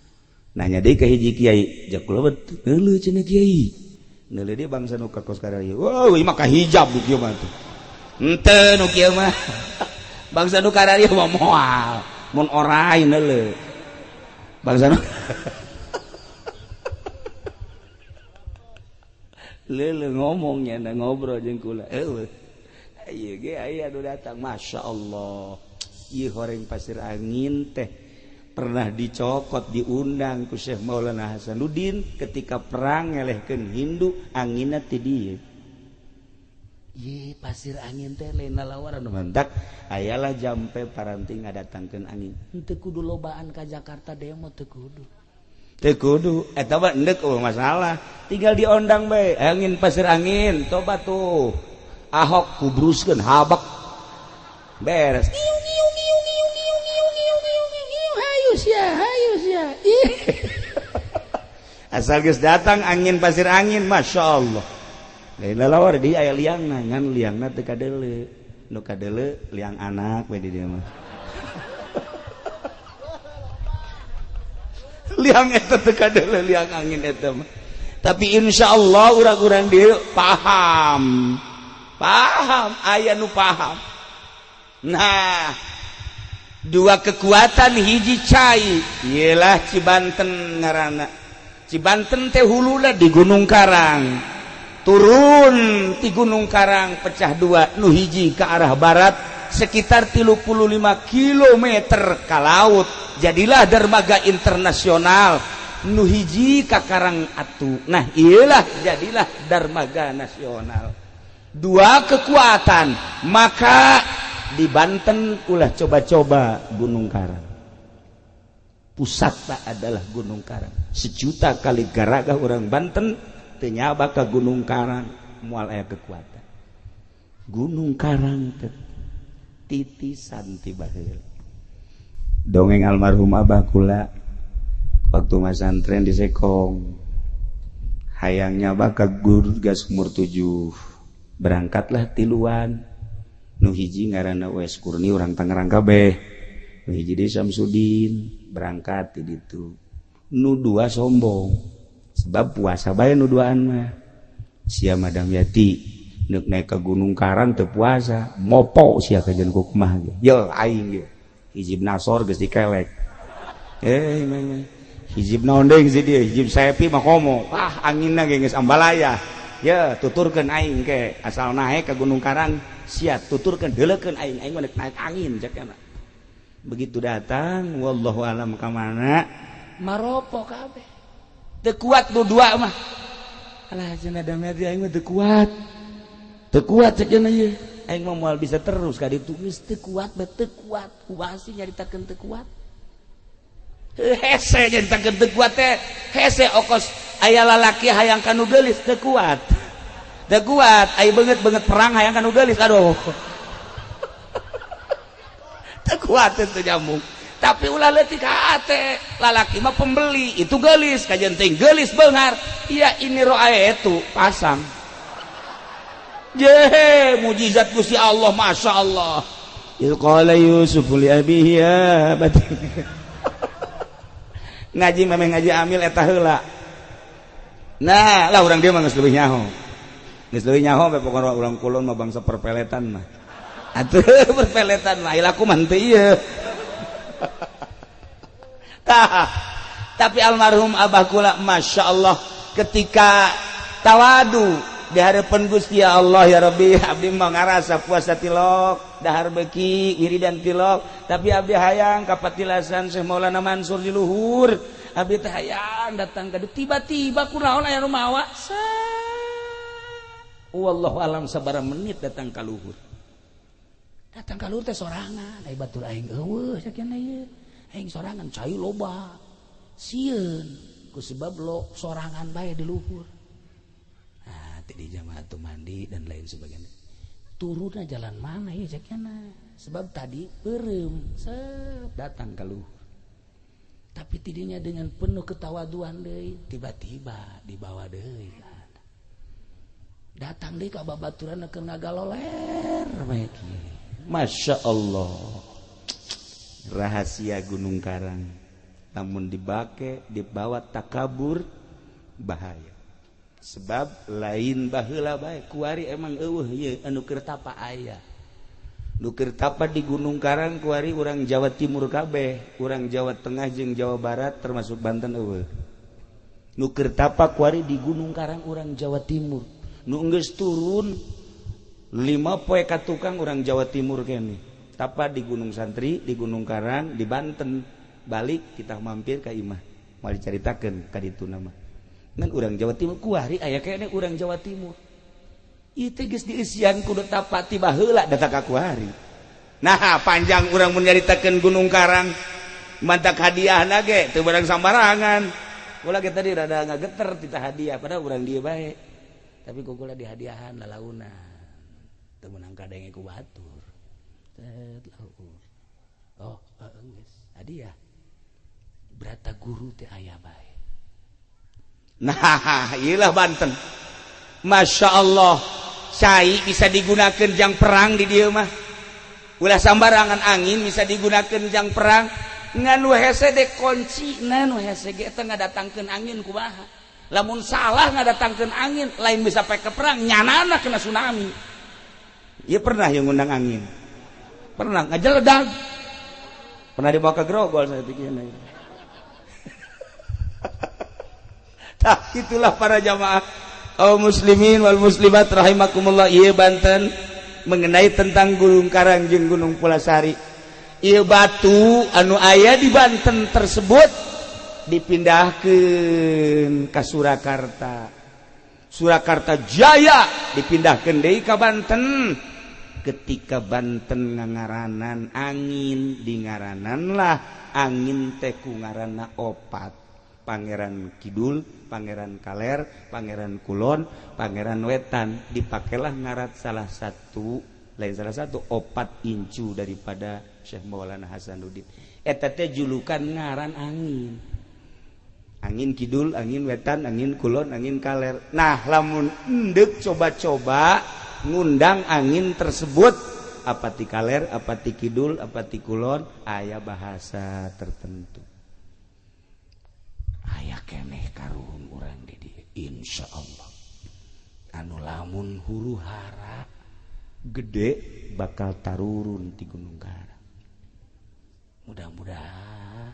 Nanya deui ka hiji kiai, "Jak kula neuleuh cenah kiai." Neuleuh deui bangsa nu ka kos kararieu. Wah, ieu mah kahijab nu kieu mah tuh. Henteu nu kieu mah. Bangsa nu kararieu mah moal, mun orai neuleuh. Bangsa nu lele ngomongnya na ngobrol jeung kula. Eueuh. Ieu ge aya nu datang, Masya Allah. Ieu horeng pasir angin teh pernah dicokot diundang ku Syekh Maulana Hasanuddin ketika perang ngelehkeun Hindu anginna ti dieu. Ieu pasir angin teh lain lalawaran nu mantak ayalah jampe paranti ngadatangkeun angin. Henteu kudu lobaan ka Jakarta demo teu kudu. Teu kudu eta mah endek eueuh masalah. Tinggal diondang bae angin pasir angin coba tuh. Ahok kubruskeun habak. Beres. Hayu sia. Asal geus datang angin pasir angin, Masya Allah. Lain lalawar di aya liangna, ngan liangna teu kadeuleu. Nu kadeuleu liang anak we di dieu mah. Liang eta teu kadeuleu liang angin eta mah. Tapi insya Allah urang-urang dieu paham. Paham, aya nu paham. Nah, dua kekuatan hiji cai ialah Cibanten ngaranna. Cibanten teh huluna di Gunung Karang. Turun di Gunung Karang pecah dua, nu hiji ke arah barat sekitar 35 km ke laut. Jadilah dermaga internasional. Nu hiji ka Karang Atu. Nah, iyalah jadilah dermaga nasional. Dua kekuatan, maka di Banten ulah coba-coba Gunung Karang. Pusatna adalah Gunung Karang. Sejuta kali garaga orang Banten teu nyaba ka Gunung Karang moal aya kekuatan. Gunung Karang teh titisan ti baheula. Dongeng almarhum abah kula waktu masantren di Sekong. Hayang nyaba ka guru gas umur 7. Berangkatlah tiluan. Nu hiji ngaranna Wes Kurni urang Tangerang kabeh. Nu hiji deui Samsudin berangkat ti ditu. Nu dua sombong. Sebab puasa bae nu duaan mah. Sia Madam Yati neuk naik ke Gunung Karang teu puasa, mopo sia kajeun ku kumaha ge. Ye aing ge. Hijib Nasor geus dikelek. Hijib naon deui si dieu, hijib Sepi mah komo. Ah anginna ge geus ambalaya. Ye tuturkeun aing ke asal naik ke Gunung Karang sia tuturkeun deuleukeun aing, aing mah naik angin cek eta. Begitu datang wallahu alam ka mana maropo kabeh. Teu kuat nu dua mah. Alah cenah damai aing mah teu kuat. Teu kuat cek cenah ieu. Aing mah moal bisa terus ka ditu geus teu kuat bae teu kuat. Kumaha sih nyaritakeun teu kuat? Hese nyaritakeun teu kuat teh. Hese okos aya lalaki hayang ka nu geulis teu kuat. Teu kuat, aya beungeut-beungeut perang hayang ka nu geulis aduh. Teu kuat teu nyambung. Tapi ulah leutik hate, lalaki mah pembeli, itu geulis kajen teh geulis beunghar. Ya ini roae itu pasang. Ye, mujizat Gusti Allah, Masya Allah. Iz qala Yusuf li abihi ya abati. Ngaji memang ngaji amil eta heula. Nah, lah urang dia mah geus leuwih nyaho. Geus leuwih nyaho bae pokona urang kulon mah bangsa perpeletan mah. Atuh perpeletan mah laku mah henteu ieu. Tah, tapi almarhum abah kula Masya Allah ketika tawadu di hadapan Gusti ya Allah ya Rabbi, abdi mah ngarasa puasa tilok dahar beki wiridan tilok, tapi abdi hayang kapatilasan Syekh Maulana Mansur di luhur, abdi teh hayang datang ka tiba-tiba kunaon aya nu mawa. Wallahu alam sabaraha menit datang ka luhur. Datang ka luhur teh sorangan, ai batur aing eueuh sakieu ieu. Aing sorangan cai loba. Sieun ku sebab lo sorangan bae di luhur. Nah, tadi jamaah tuh mandi dan lain sebagainya. Turunna jalan mana ieu sakieu? Sebab tadi beureum set datang ka luhur. Tapi tidinya dengan penuh ketawaduan deui, tiba-tiba dibawa deui. Datang deui ka babaturan keur ngagaloler bae kieu. Masya Allah. Rahasia Gunung Karang. Namun dibake dibawa takabur bahaya. Sebab lain baheula bae kuari emang eueuh ieu anu keur tapa aya. Nu keur tapa di Gunung Karang kuari urang Jawa Timur kabeh, urang Jawa Tengah jeung Jawa Barat termasuk Banten eueuh. Nu keur tapa kuari di Gunung Karang urang Jawa Timur. Nu geus turun 5 poe ka tukang urang Jawa Timur kene. Tapa di Gunung Santri, di Gunung Karang, di Banten. Balik kita mampir ka imah. Moal dicaritakeun ka ditu nama. Ngan urang Jawa Timur kuari aya kene urang Jawa Timur. Ieu teh geus dieusian kudu tapa ti baheula datang ka kuari. Nah, panjang urang mun nyaritakeun Gunung Karang. Mantak hadiahna ge teu barang sambarangan. Ulah ge tadi rada ngageter tita hadiah padahal urang dieu bae. Tapi ku kula dihadiahan lalauna. Teu meunang kadenge ku batur. Tet laur. Oh, geus hadiah. Brata guru teh aya bae. Nah, iyalah Banten. Masya Allah, cai bisa digunakan jang perang di dieu mah. Ulah sambarangan angin bisa digunakan jang perang. Ngan nu hese de kuncina nu hese ge teh ngadatangkeun angin kumaha. Lamun salah ngadatangkeun angin, lain bisa pake perang, nyanana kena tsunami. Ieu pernah yang ngundang angin. Pernah ngajeledag. Pernah dibawa ke Grogol saya pikirna. Tah itulah para jamaah kaum muslimin wal muslimat rahimakumullah. Ieu Banten mengenai tentang Gunung Karang jeung Gunung Pulasari. Ieu batu anu aya di Banten tersebut dipindahkeun ka Surakarta. Surakarta Jaya dipindahkeun deui ka Banten. Ketika Banten ngangaranan angin, dingarananlah angin teh ku ngaranna opat. Pangeran Kidul, Pangeran Kaler, Pangeran Kulon, Pangeran Wetan. Dipakailah ngarat salah satu, lain salah satu opat incu daripada Syekh Maulana Hasanuddin. Eta teh julukan ngaran angin. Angin Kidul, angin Wetan, angin Kulon, angin Kaler. Nah, lamun endek coba-coba ngundang angin tersebut, apa ti Kaler, apa ti Kidul, apa ti Kulon, aya bahasa tertentu. Aya keneh karuhun urang di dieu insyaallah. Anu lamun huru hara gede bakal tarurun ti Gunung Karang. Mudah-mudahan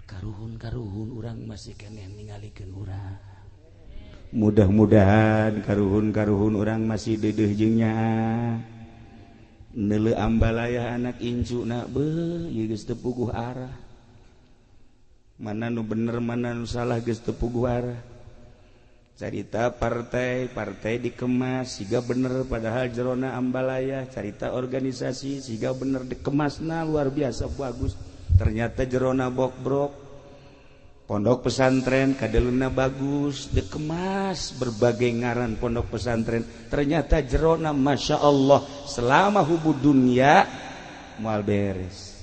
karuhun-karuhun urang masih keneh ningalikeun urang. Mudah-mudahan karuhun-karuhun urang masih deudeuh jeung nyaah. Neuleu ambalaya anak incuna beuh ieu geus teu puguh arah. Mana nu bener mana nu salah geus teu puguh arah. Carita partai, partai dikemas siga bener padahal jerona ambalaya. Carita organisasi siga bener dikemasna luar biasa bagus. Ternyata jerona bokbrok. Pondok pesantren kadeluna bagus dikemas berbagai ngaran pondok pesantren. Ternyata jerona masya Allah selama hubu dunia moal beres.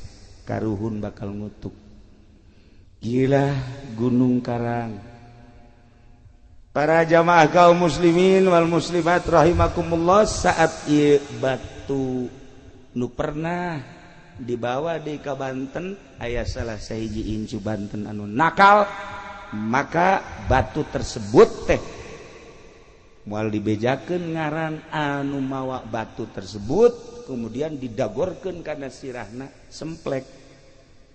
Karuhun bakal ngutuk. Gila Gunung Karang. Para jamaah kaum muslimin wal muslimat rahimakumullah, saat ieu batu nu pernah dibawa di ka Banten aya salah sahiji incu Banten anu nakal, maka batu tersebut teh moal dibejakeun ngaran anu mawa batu tersebut, kemudian didagorkeun kana sirahna semplek.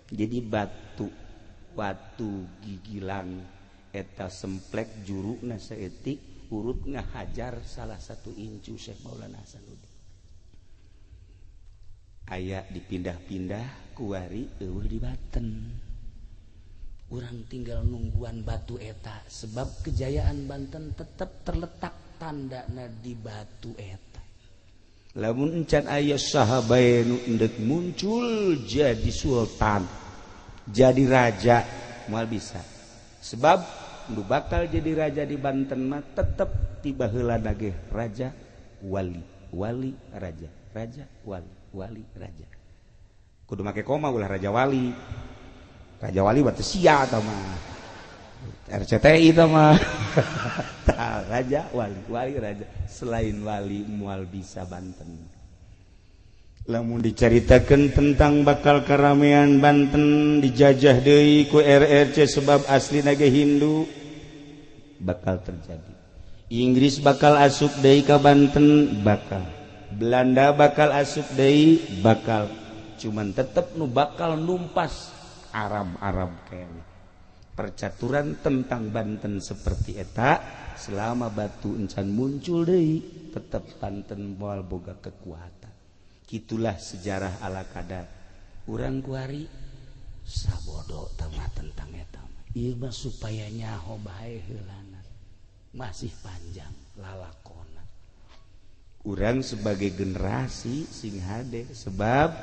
Jadi batu watu gigilang eta semplek juruna saeutik urut ngahajar salah satu incu Syekh Maulana Hasanuddin. Aya dipindah-pindah kuari eueuh di Banten. Urang tinggal nungguan batu eta sebab kejayaan Banten tetap terletak tandana di batu eta. Lamun encan aya sahabae nu endek muncul jadi sultan, jadi raja moal bisa. Sebab nu bakal jadi raja di Banten mah tetep ti baheula ge raja wali, wali raja, raja wali, wali raja. Kudu make koma ulah raja wali. Raja wali berarti sia tah mah. RCTI tah mah. Tah Raja wali, wali raja. Selain wali moal bisa Banten. Lamun dicaritakeun tentang bakal karamean Banten dijajah deui ku RRC sebab aslina ge Hindu, bakal terjadi. Inggris bakal asup deui ka Banten, bakal. Belanda bakal asup deui, bakal. Cuman tetep nu bakal numpas Arab-Arab kayaknya. Percaturan tentang Banten seperti eta selama batu encan muncul deui, tetep Banten moal boga kekuatan. Itulah sejarah ala kadar. Urang kuari sabodo tama tentang eta. Ieu mah supaya nyaho bae heulana. Masih panjang lalakona. Urang sebagai generasi sing hade sebab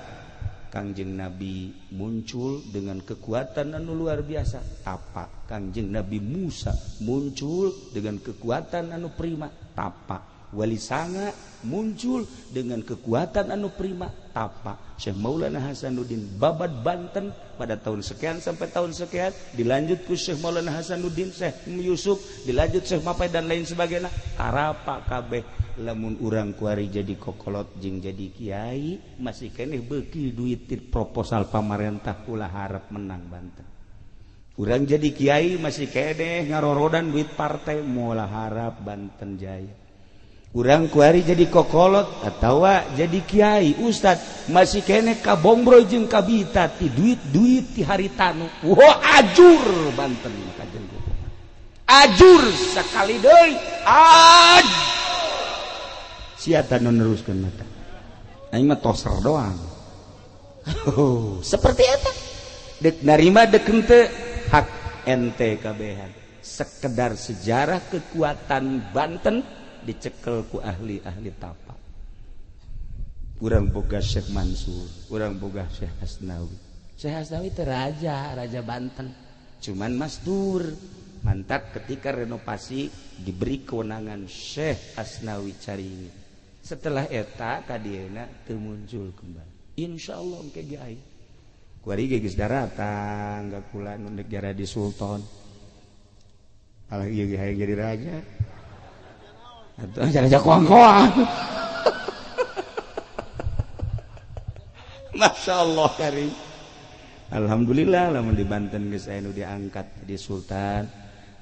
Kangjeng Nabi muncul dengan kekuatan anu luar biasa, tapa. Kangjeng Nabi Musa muncul dengan kekuatan anu prima, tapa. Wali Sanga muncul dengan kekuatan anu prima, tapa. Syekh Maulana Hasanuddin babad Banten pada tahun sekian sampai tahun sekian, dilanjut ku Syekh Maulana Hasanuddin, Syekh Yusuf, dilanjut Syekh Mapai dan lain sebagainya. Tarapa kabeh lamun urang kuari jadi kokolot jeung jadi kiai masih keneh beuki duit proposal pamarentah ulah harap menang Banten. Urang jadi kiai masih keneh ngarorodan duit partai moal harap Banten jaya. Urang kuari jadi kokolot atawa jadi kiai ustad masih kene kabongbroy jeung kabita ti duit-duit ti haritanu. Wah, ajur Banten kajen ajur sakali deui. Aj sia tah nu neruskeun mata. Aing mah toser doang. Oh, seperti eta. Dek narima dek henteu hak ente kabehan. Sekedar sejarah kekuatan Banten dicekel ku ahli-ahli tapa. Urang boga Syekh Mansur, urang boga Syekh Hasnawi. Syekh Hasnawi teh raja, raja Banten. Cuman masdur. Mantap ketika renovasi diberi kewenangan Syekh Hasnawi Caringin. Setelah eta kadieuna teu muncul kembali. Insyaallah engke ge aya. Kuari ge geus daratang ka kula nu deuk jadi sultan. Alah ieu ge hayang jadi raja. Atau raja koang-koang. Masya Allah karim. Alhamdulillah lamun di Banten geus aya nu diangkat jadi sultan.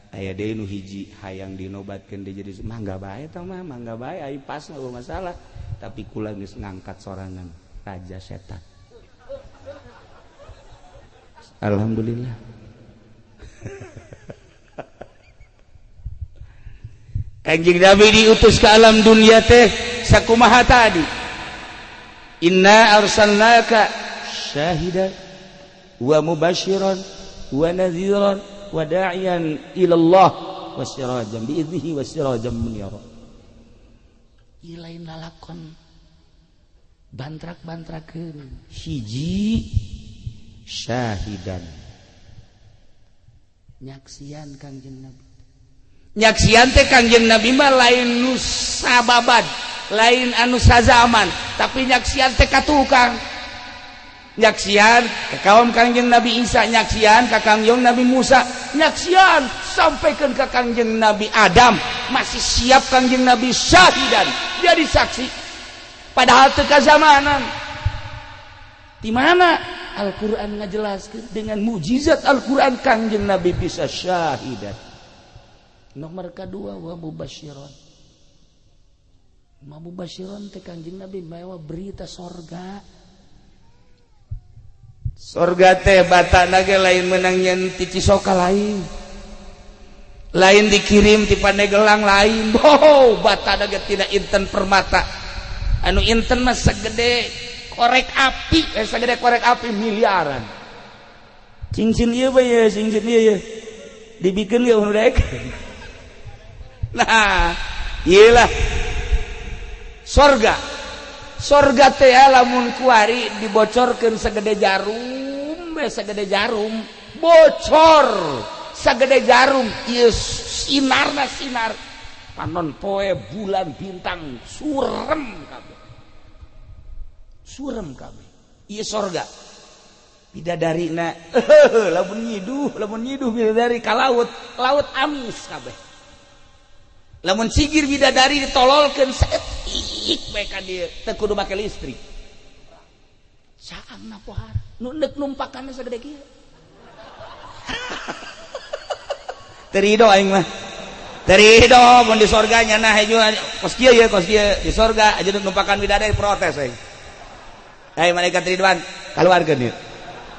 Aya deui nu hiji hayang dinobatkeun deui jadi mangga bae tah mah, mangga bae ai pas mah masalah. Tapi kula geus ngangkat sorangan raja setan. Alhamdulillah. Kanjeng Nabi diutus ke alam dunia teh sakumaha tadi. Inna arsalnaka syahidan wa mubasyiran wa nadhiran wa da'iyan ila Allah wa sirajan bi idnihi wa sirajan munira. Ieu lain lalakon bantrak-bantrakeun. Hiji syahidan nyaksian Kangjeng Nabi. Nyaksian teh Kangjeng Nabi mah lain nu sababad, lain anu sazaman, tapi nyaksian teh ka tukang. Nyaksian ka kaum Kangjeng Nabi Isa, nyaksian ka Kangjeng Nabi Musa, nyaksian sampaikan ka Kangjeng Nabi Adam, masih siap Kangjeng Nabi syahidan, jadi saksi. Padahal teu kazamanan. Di mana Al-Qur'an ngajelaskeun dengan mukjizat Al-Qur'an Kangjeng Nabi bisa syahidan. Nomor kedua wa mubasyiron. Mubasyiron teh Kangjeng Nabi mawa berita sorga. Sorga teh batana ge lain menang nyen ti Cisoka lain. Lain dikirim ti Pandeglang lain. Oh, batana ge tidak inten permata. Anu inten mah segede korek api, segede korek api miliaran. Cincin ieu bae ye, cincin ieu ye. Dibikeun ge nu daek. Nah, iyalah sorga. Sorga teh lamun kuari dibocorkeun segede jarum, we segede jarum, bocor segede jarum, ieu sinarna sinar. Panon poe bulan bintang surem kabeh. Surem kabeh. Ieu sorga. Bidadarina lamun nyiduh bidadari ka laut, laut amis kabeh. Lamun sigir bidadari ditololkeun saeutik bae ka dieu, teu kudu make listrik. Saangna pohara, nu neuk numpakanna sagede kieu. Terido aing mah. Terido mun di sorga nya nah hejo kos kieu ye kos kieu di sorga aja numpakan bidadari protes aing. Hai malaikat Ridwan, kaluarkeun ieu.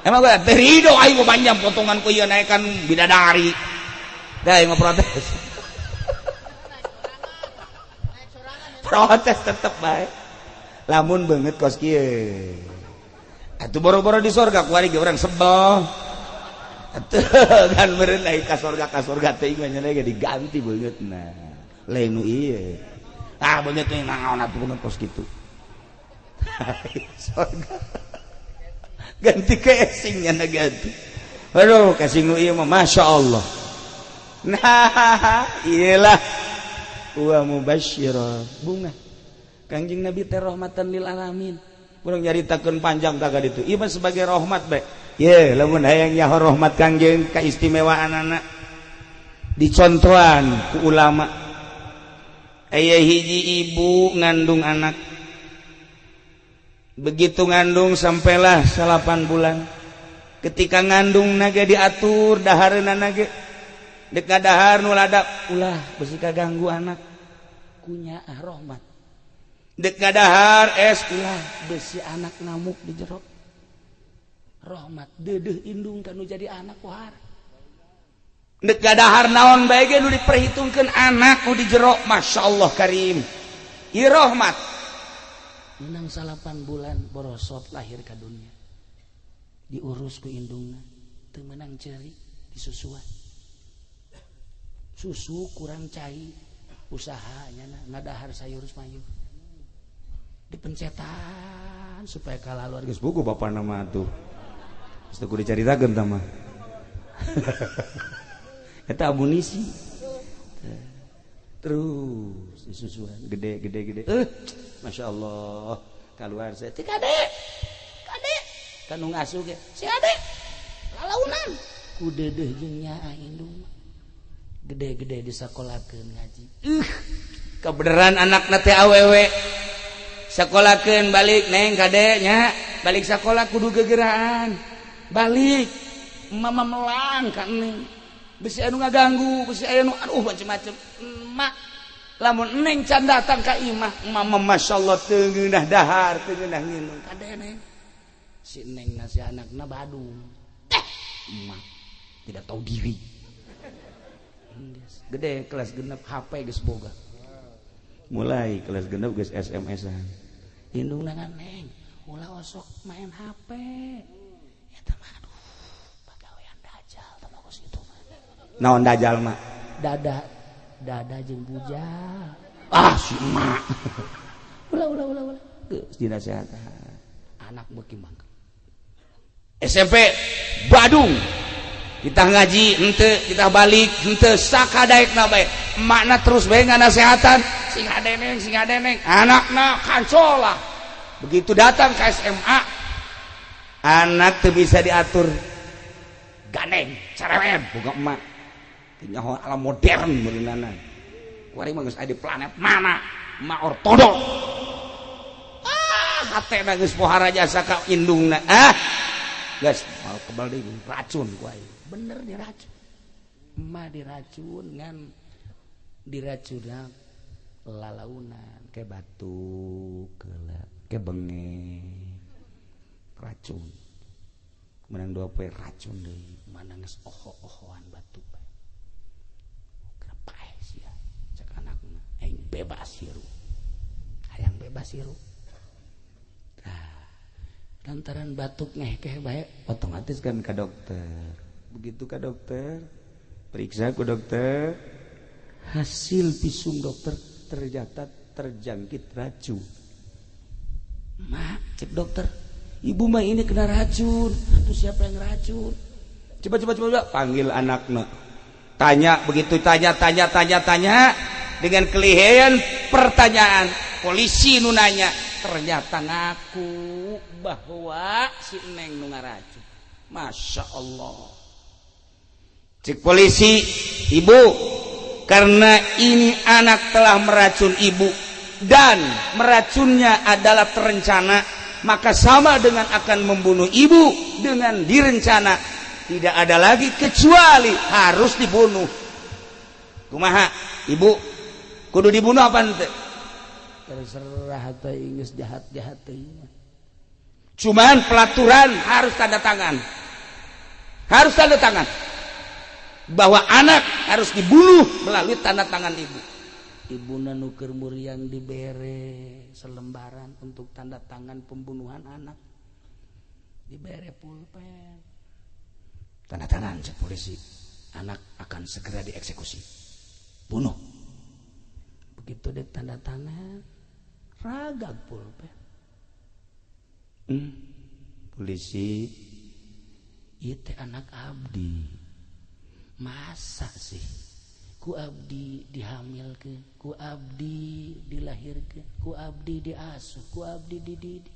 Emang gua terido aing mah panjang potongan ku ieu naekan bidadari. Dah aing mah protes. Protes tetep bae. Lamun beungeut kos kieu. Atuh boro-boro di sorga kuari ge urang sebel. Atuh kan meureun ai ka sorga teh mah nya ge diganti beungeutna. Lain nu ieu. Ah beungeut teh naon atuh beungeut kos kitu. Sorga. Ganti casingnya na ganti. Aduh casing nu ieu mah Masya Allah. Nah, iyalah wa mubasyira bunga Kangjeng Nabi teh rahmatan lil alamin. Urang nyaritakeun panjang tah ka ditu. Ieu mah sebagai rahmat bae. Ye, lamun hayang nyaho rahmat Kangjeng kaistimewaanana dicontohan ku ulama. Aya hiji ibu ngandung anak. Begitu ngandung sampailah 8 bulan. Ketika ngandung nage diatur dahareuna nage. Dek ngadahar nu ladap ulah besi kaganggu anak. Kunyaah rahmat. Dek ngadahar es ulah besi anak ngamuk di jero. Rahmat deudeuh indung kanu jadi anak pohara. Dek ngadahar naon bae ge nu diperhitungkeun anak nu di jero, masyaallah karim. Ieu rahmat. Menang 8 bulan borosot lahir ka dunia. Diurus ku indungna, teu meunang ceuri disusuan. Susu kurang cai, usahanya ngadahar sayur mayur. Dipencetan supaya kalah luar geus buku bapana mah atuh. Geus teu kudu dicaritakeun tah mah. Eta amunisi. Terus disusuan gede gede gede. Masya Allah keluar saya teh kade. Kade kanu ngasuh ge si ade. Lalaunan ku deudeuh jeung nyaah indung. Gede-gede disakolakeun ngaji. Kebeneran anakna teh awewe. Sakolakeun balik neng kade nya, balik sakola kudu gegeraan. Balik mama melang ka neng. Besi anu ngaganggu, besi aya nu aduh macem-macem. Emak lamun neng can datang ka imah, mama masyaallah teu ngeunah dahar, teu ngeunah nginum. Kade neng. Si neng na si anakna badung. Emak tidak tahu diri. Gede kelas genep HP geus boga. Mulai kelas genep geus SMS-an. Indungna neng, ulah osok main HP. Eta mah aduh, pagawean dajal tah mah kos kitu mah. Naon dajal mah? Dada, dada jeung bujal. Ah si emak. Ulah ulah ulah ulah. Geus dinasehatan. Anak beuki mangke. SMP Badung. Kita ngaji henteu, kita balik henteu sakadaekna bae. Emakna terus bae nganasehatan, sing hadeneng, sing hadeneng. Anakna kancolah. Begitu datang ke SMA, anak teu bisa diatur. Gandeng, cerewet boga emak. Teu nyaho alam modern meureunana. Kuari mah geus aya di planet mana? Emak ortodok. Ah, hatena geus pohara jasa ka indungna. Ah. Geus mal kebal deui racun ku aing. Bener diracun. Emak diracun ngan diracunna lalaunan ke batuk ke benge racun. Menang 2 poe racun deui, mana geus oho-ohoan batuk bae. Kenapa sia? Cek anakna, aing bebas hirup. Hayang bebas hirup. Tah, lantaran batuk ngehkeh bae otomatis kan ka dokter. Begitu ka dokter, periksa ku dokter, hasil visum dokter ternyata terjangkit racun. Mak, cek dokter, ibu mah ini kena racun. Itu siapa yang racun? Coba coba coba panggil anaknya. Tanya begitu tanya tanya tanya tanya dengan kelihayan pertanyaan polisi nu nanya ternyata ngaku bahwa si neng nu ngaracun. Masya Allah. Cek polisi, ibu Karena ini anak telah meracun ibu dan meracunnya adalah terencana, maka sama dengan akan membunuh ibu dengan direncana. Tidak ada lagi kecuali harus dibunuh. Kumaha, ibu kudu dibunuh apa ente? Terserah atau geus jahat-jahat teuing. Cuman pelaturan harus tanda tangan, harus tanda tangan bahwa anak harus dibunuh melalui tanda tangan ibu. Ibuna nu keur muriang dibere selembaran untuk tanda tangan pembunuhan anak, dibere pulpen. Tanda tangan, cek polisi, anak akan segera dieksekusi, bunuh. Begitu dia tanda tangan, ragag pulpen. Polisi, itu anak abdi, masa sih ku abdi dihamilkeun, ku abdi dilahirkeun, ku abdi diasuh, ku abdi dididik,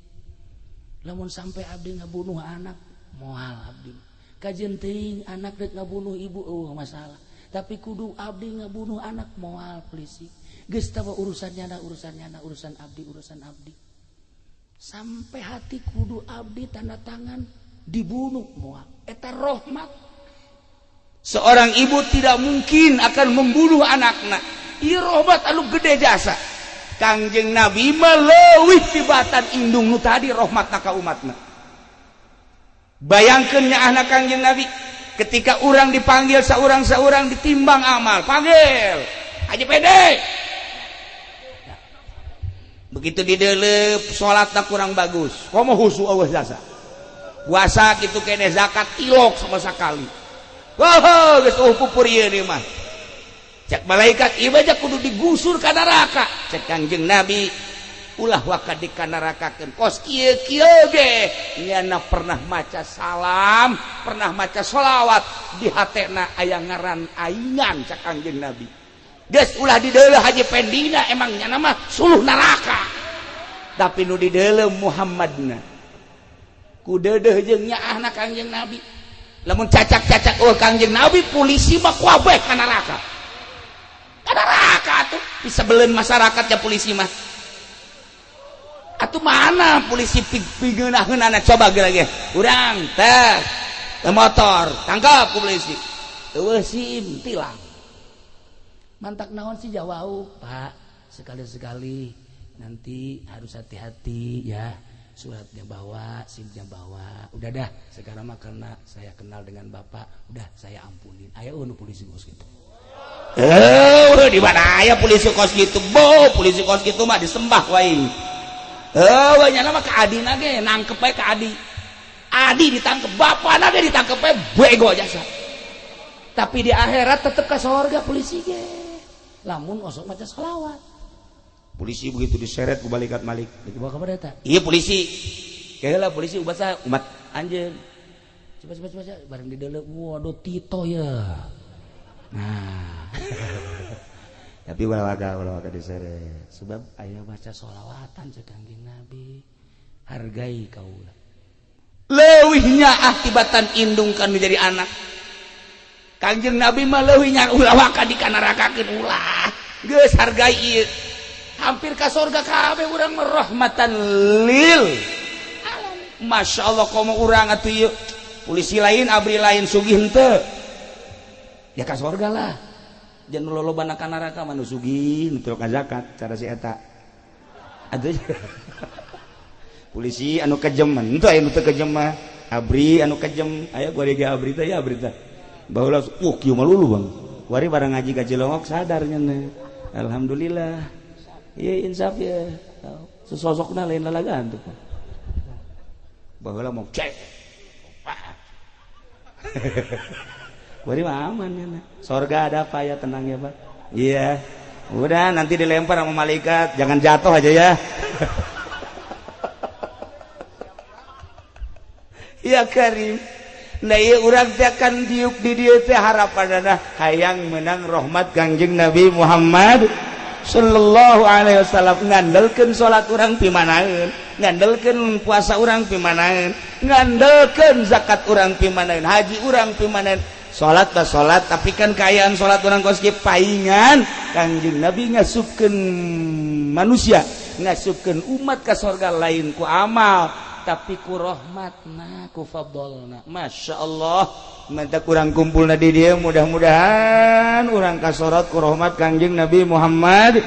lamun sampai abdi ngabunuh anak, moal abdi. Kajeun teuing anak rek ngabunuh ibu, oh masalah, tapi kudu abdi ngabunuh anak, moal. Polisi, geus tawa urusannya na, urusannya na, urusan abdi, urusan abdi. Sampai hati kudu abdi tanda tangan dibunuh, moal. Eta rahmat. Seorang ibu tidak mungkin akan membunuh anaknya. Ieu rahmat anu gede jasa. Kangjeng Nabi mah leuwih tibatan indung nu tadi rahmatna ka umatna. Bayangkeun nyaahna Kangjeng Nabi ketika orang dipanggil saurang-saurang, ditimbang amal, panggil Haji Pede. Begitu didelep, salatna kurang bagus, komo husu euweuh jasa, puasa kitu kene, zakat tilok sama sekali. Wah, geus euweuh pupur ieu mah. Cek malaikat, ieu aja kudu digusur ka neraka. Cek Kangjeng Nabi, ulah waka dikanarakakeun, kos kieu kieu ge nyana pernah maca salam, pernah maca sholawat, di hatena aya ngaran aingan. Cek Kangjeng Nabi, geus ulah dideuleu Haji Pendina, emang nyana mah suluh neraka, tapi nu dideuleu Muhammadna. Ku deudeuh jeung nyaahna Kangjeng Nabi. Lamun cacak-cacak, oh Kangjeng Nabi, polisi mah kabeh ka neraka, ka neraka atuh. Bisa belen masyarakat ya polisi mah atuh. Mana polisi pigeunah-geunahna, coba ge urang teh motor tangkap ku polisi, euweuh SIM, tilang. Mantak naon sih jawau, Pak, sekali-sekali nanti harus hati-hati ya, suratnya bawa, SIM-nya bawa. Udah dah, sekarang mah karena saya kenal dengan Bapak, udah saya ampunin. Ayo nu polisi kos gitu. Eh, di mana aya polisi kos gitu? Bo, polisi kos gitu mah disembah wae. Eh, banyak nama ke Adi nage, nangkep aja ke Adi. Adi ditangkep, bapak nage ditangkep aja, bego jasa. Tapi di akhirat tetep ke sorga polisi ge. Lamun osok maca sholawat. Polisi begitu diseret ku malaikat Malik. Dibawa ke mana eta? Iya polisi. Kayaknya polisi ubat saya umat anjeun. Coba coba coba, coba. Bareng di dalam, waduh, Tito ya. Nah. Tapi ulah waka, ulah waka diseret. Sebab aya baca sholawatan cek Kangjeng Nabi. Hargai kaula. Leuwihnya tibatan indung kan menjadi anak. Kangjeng Nabi mah leuwihnya, ulah waka dikanarakakeun, ulah. Geus, hargai ieu. Hampir ka sorga kabeh urang mah, rahmatan lil alamin. Masya Allah, komo urang atuh ieu. Polisi lain, abri lain, sugih henteu. Ya ka sorga lah. Jangan lolobana ka neraka mah nu sugih, nu teu zakat cara si eta. Atuh polisi anu kejem, henteu aya nu teu kejem mah. Abri anu kejem, aya gua ge abri teh ya, abri teh. Baheula kieu mah lulu, Bang. Wari barang ngaji ka Cilongok sadarnya nih. Alhamdulillah. Iya, insaf ya. Sesosokna lain lalagaan tuh. Baheula mau cek. Wari mah aman ya. Sorga ada apa ya, tenang ya, Pak. Iya. Udah nanti dilempar sama malaikat, jangan jatuh aja ya. Ya Karim. Nah, iya urang teh akan diuk di dieu teh harapanana hayang menang rahmat Kangjeng Nabi Muhammad sallallahu alaihi wasallam. Ngandelkeun salat urang pimanaeun, ngandelkeun puasa urang pimanaeun, ngandelkeun zakat urang pimanaeun, haji urang pimanaeun. Salat bah salat, tapi kan kaayaan salat urang kos kieu paingan Kangjeng Nabi ngasupkeun manusia, ngasupkeun umat ka sorga lain ku amal, tapi ku rahmatna, ku fadlna. Masya Allah, mantap kurang kumpulna di dieu, mudah-mudahan urang kasorot ku rahmat Kangjeng Nabi Muhammad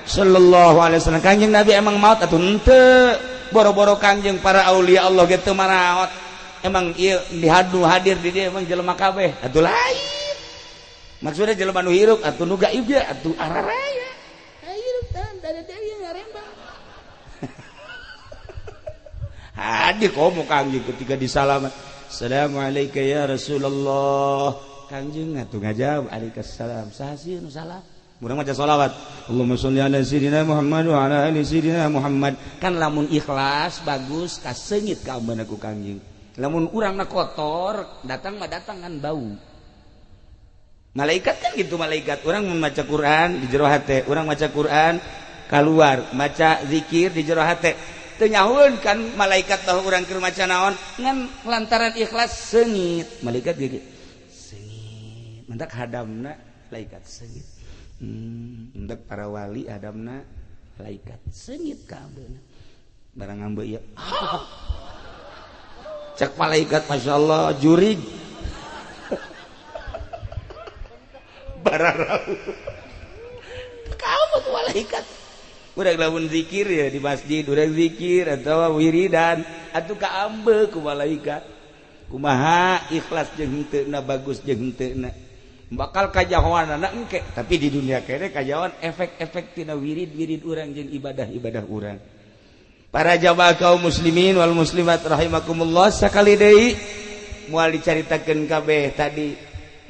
sallallahu alaihi wasallam. Kangjeng Nabi emang maut atuh henteu? Boro-boro Kangjeng, para aulia Allah gitu maraot. Emang ieu dihadu hadir di dieu emang jelema kabeh atuh lain? Maksudnya jelema nu hirup atuh nu gaib ge atuh araraya hirup tan dari deui ngarembang hadir komo Kangjeng ketika disalaman, "Assalamualaikum ya Rasulullah." Kangjeng atuh ngajawab, "Waalaikumsalam." Saha sih nu salam? Urang maca sholawat, "Allahumma sholli ala sayyidina Muhammad wa ala ali sayyidina Muhammad." Kan lamun ikhlas bagus kaseungit ka ambeuna ku Kangjeng. Lamun urangna kotor datang mah datang kan bau. Malaikat kan gitu, malaikat urang membaca Quran di jero hate, urang maca Quran keluar, maca zikir di jero hate, teu nyahueun kan malaikat bahwa urang keur maca naon. Ngan lantaran ikhlas seungit malaikat ge seungit. Mentak hadamna malaikat seungit. Mentak para wali hadamna malaikat seungit ka ambeuna. Barang ambe ieu, cek malaikat, "Masya Allah, jurig." Bararau kamu malaikat. Urang lamun zikir ya di masjid, urang zikir atau wiridan atuh kaambe ku malaikat. Kumaha ikhlas jeung henteu, bagus jeung henteu, bakal kajahoanana engke. Tapi di dunia kene kajahoan efek-efek tina wirid-wirid urang jeung ibadah-ibadah urang. Para jamaah kaum muslimin wal muslimat rahimakumullah, sakali deui moal dicaritakeun kabeh tadi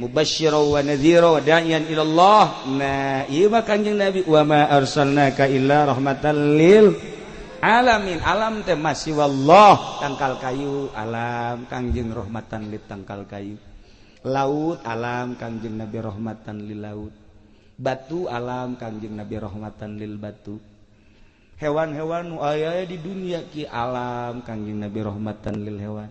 mubasysyira wa nadhira wa da'iyan ila Allah. Nah, ieu mah Kanjeng Nabi, wa ma arsalnaka illa rahmatan lil alamin. Alam teh masih wallah, tangkal kayu alam, Kangjeng rahmatan lil tangkal kayu. Laut alam, Kangjeng Nabi rahmatan lil laut. Batu alam, Kangjeng Nabi rahmatan lil batu. Hewan-hewan nu aya di dunia ki alam, Kangjeng Nabi rahmatan lil hewan.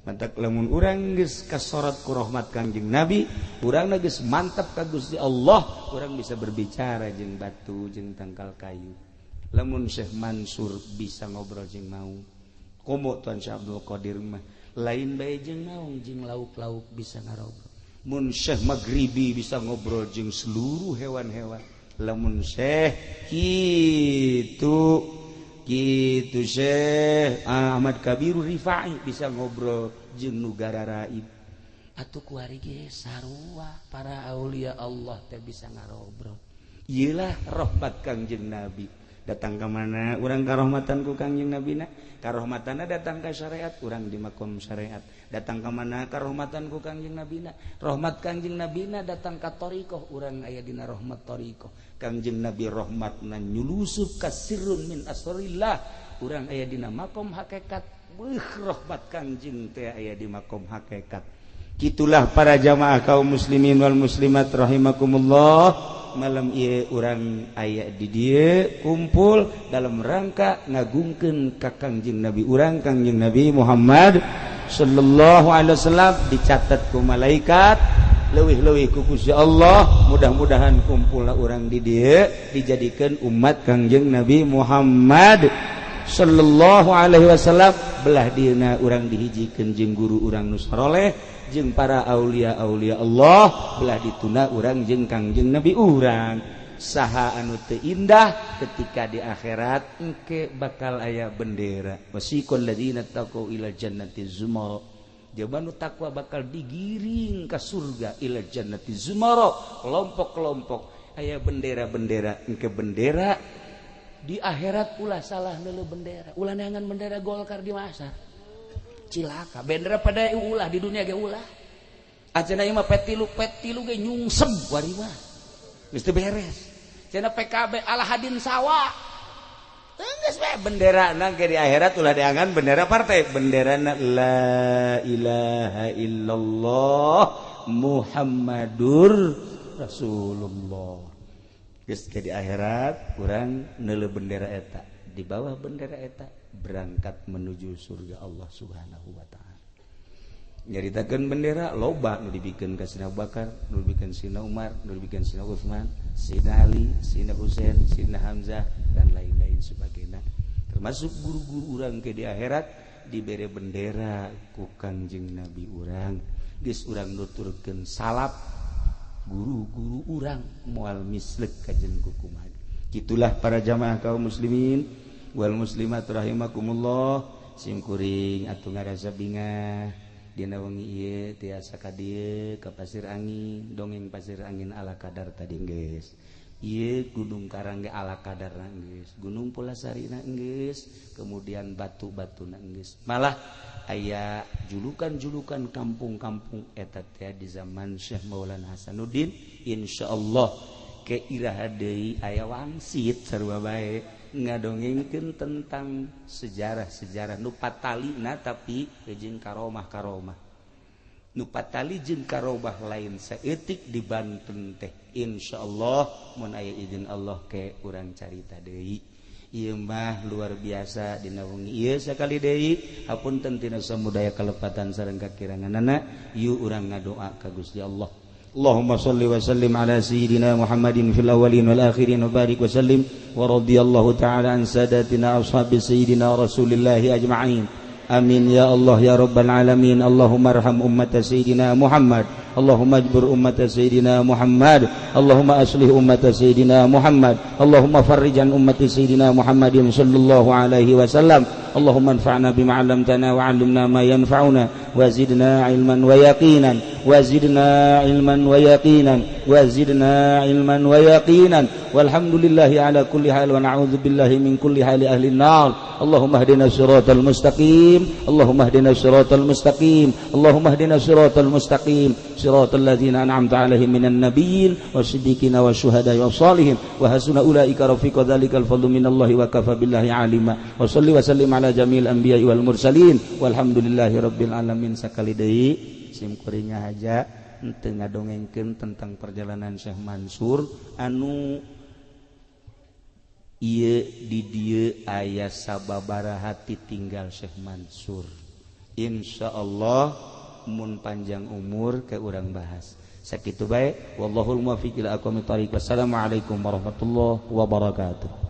Mantak lamun urang geus kasorot ku rahmat Kangjeng Nabi, urang geus mantap ka Gusti Allah, urang bisa berbicara jeung batu jeung tangkal kayu. Lamun Syekh Mansur bisa ngobrol jeung maung, komo Tuan Syekh Abdul Qadir mah lain bae jeung maung, jeung lauk-lauk bisa ngarobrol. Mun Syekh Maghribi bisa ngobrol jeung seluruh hewan-hewan. Lamun Syekh kitu gitu Syekh Ahmad Kabiru Rifai bisa ngobrol jeung nu gararaib. Atuh kuari ge sarua para aulia Allah teh bisa ngarobrol. Ieulah rahmat Kangjeng Nabi. Datang ka mana urang karahmatan ku Kangjeng Nabi na? Karahmatanna datang ka syariat, urang di makom syariat. Datang ka mana karahmatan ku Kangjeng Nabi na? Rahmat Kangjeng Nabi na datang ka thariqah, urang aya dina rahmat thariqah. Kangjeng Nabi rahmatna nyulusup ka sirrun min asrillah, urang aya dina makom hakikat. Beuh, rahmat Kangjeng teh aya di makom hakikat. Kitulah para jamaah kaum muslimin wal muslimat rahimakumullah. Malam ieu urang aya di dieu kumpul dalam rangka ngagungkeun ka Kangjeng Nabi urang, Kangjeng Nabi Muhammad sallallahu alaihi wasallam. Dicatat ku malaikat, leuwih-leuwih ku Gusti Allah. Mudah-mudahan kumpulna urang di dieu dijadikeun umat Kangjeng Nabi Muhammad sallallahu alaihi wasallam. Belah dieuna urang dihijikeun jeung guru urang nu saroleh, jeung para aulia-aulia Allah. Belah dituna urang jeung Kangjeng Nabi urang. Saha anu teu indah ketika di akhirat engke bakal aya bendera, wasiqal ladzina taqau ila jannati zumara. Jaban nu takwa bakal digiring ka surga, ila jannati zumara, kelompok-kelompok aya bendera-bendera. Engke bendera di akhirat ulah salah neuleuh bendera, ulah neangan bendera Golkar di masa cilaka. Bendera pada ulah di dunia ge ulah. Acana ieu mah P3, P3 ge nyungsem wari mah geus teu beres. Cenah PKB ala hadin sawa. Geus we bendera nang ke di akhirat ulah diangan bendera partai, benderana la ilaha illallah Muhammadur Rasulullah. Geus ke di akhirat urang neuleuh bendera eta, di bawah bendera eta berangkat menuju surga Allah Subhanahu wa taala. Nyaritakeun bendera loba nu dibikeun ka Sina Abu Bakar, nu dibikeun Sina Umar, nu dibikeun Sina Utsman, Sina Ali, Sina Husain, Sina Hamzah dan lain-lain sebagainya. Termasuk guru-guru urang ke di akhirat dibere bendera ku Kangjeng Nabi urang. Geus urang nuturkeun salap guru-guru urang moal mislek kajen kukumaha. Gitulah para jamaah kaum muslimin wal muslimat rahimakumullah, simkuring atuh ngarasa bingah dina wengi ieu tiasa ka dieu ka Pasir Angin, dongeng Pasir Angin ala kadar tadi geus. Ieu Gunung Karang ge ala kadarna geus, Gunung Pulasarina geus, kemudian batu-batuna geus. Malah aya julukan-julukan kampung-kampung eta teh di zaman Syekh Maulana Hasanuddin, insyaallah ke iraha deui aya wangsit sarua bae ngadongengkeun tentang sejarah-sejarah nu patalina tapi jeung karomah-karomah. Nu patali jeung karomah lain saeutik di Banten teh. Insyaallah mun aya izin Allah ke urang carita deui. Ieu mah luar biasa dina wengi ieu sakali deui hapunten tina samudaya kalepatan sareng kakiranganana, yuk urang ngadoa ka Gusti Allah. Allahumma salli wa sallim ala sayyidina Muhammadin fil awwalin wal akhirin wa barik wa sallim wa radiyallahu ta'ala an sadatina ashabi sayyidina Rasulillahi ajma'in. Amin ya Allah ya rabbal alamin. Allahumma arham ummata sayyidina Muhammad. Allahumma ajbur ummata sayyidina Muhammad. Allahumma aslih ummata sayyidina Muhammad. Allahumma farrijan ummati sayyidina Muhammadin sallallahu alaihi wasallam. Allahumma anfa'na bima 'allamtana wa 'allimna ma yanfa'una wa zidna 'ilman wa yaqinan wa zidna 'ilman wa yaqinan wa zidna 'ilman wa yaqinan. Walhamdulillahi ala kulli hal wa na'udzu billahi min kulli hali ahli an-nar. Allahumma ihdina siratal mustaqim. Allahumma ihdina siratal mustaqim. Allahumma ihdina siratal mustaqim. Siratal ladzina an'amta 'alaihim minan nabiyyin wasiddiqina wasyuhada'i wassalihin wa hasuna ulaika rafiqa. Dzalikal fadlu minallahi wa kafa billahi 'alima. Wa shalli wa sallim ala jamil anbiya'i wal mursalin walhamdulillahi rabbil alamin. Sakali deui sim kuring ngahaja henteu ngadongengkeun tentang perjalanan Syekh Mansur anu ieu di dieu aya sababaraha tinggal Syekh Mansur. Insyaallah mun panjang umur ke urang bahas. Sakitu bae, wallahul muwaffiq ila aqwamit thariq. Wassalamualaikum warahmatullahi wabarakatuh.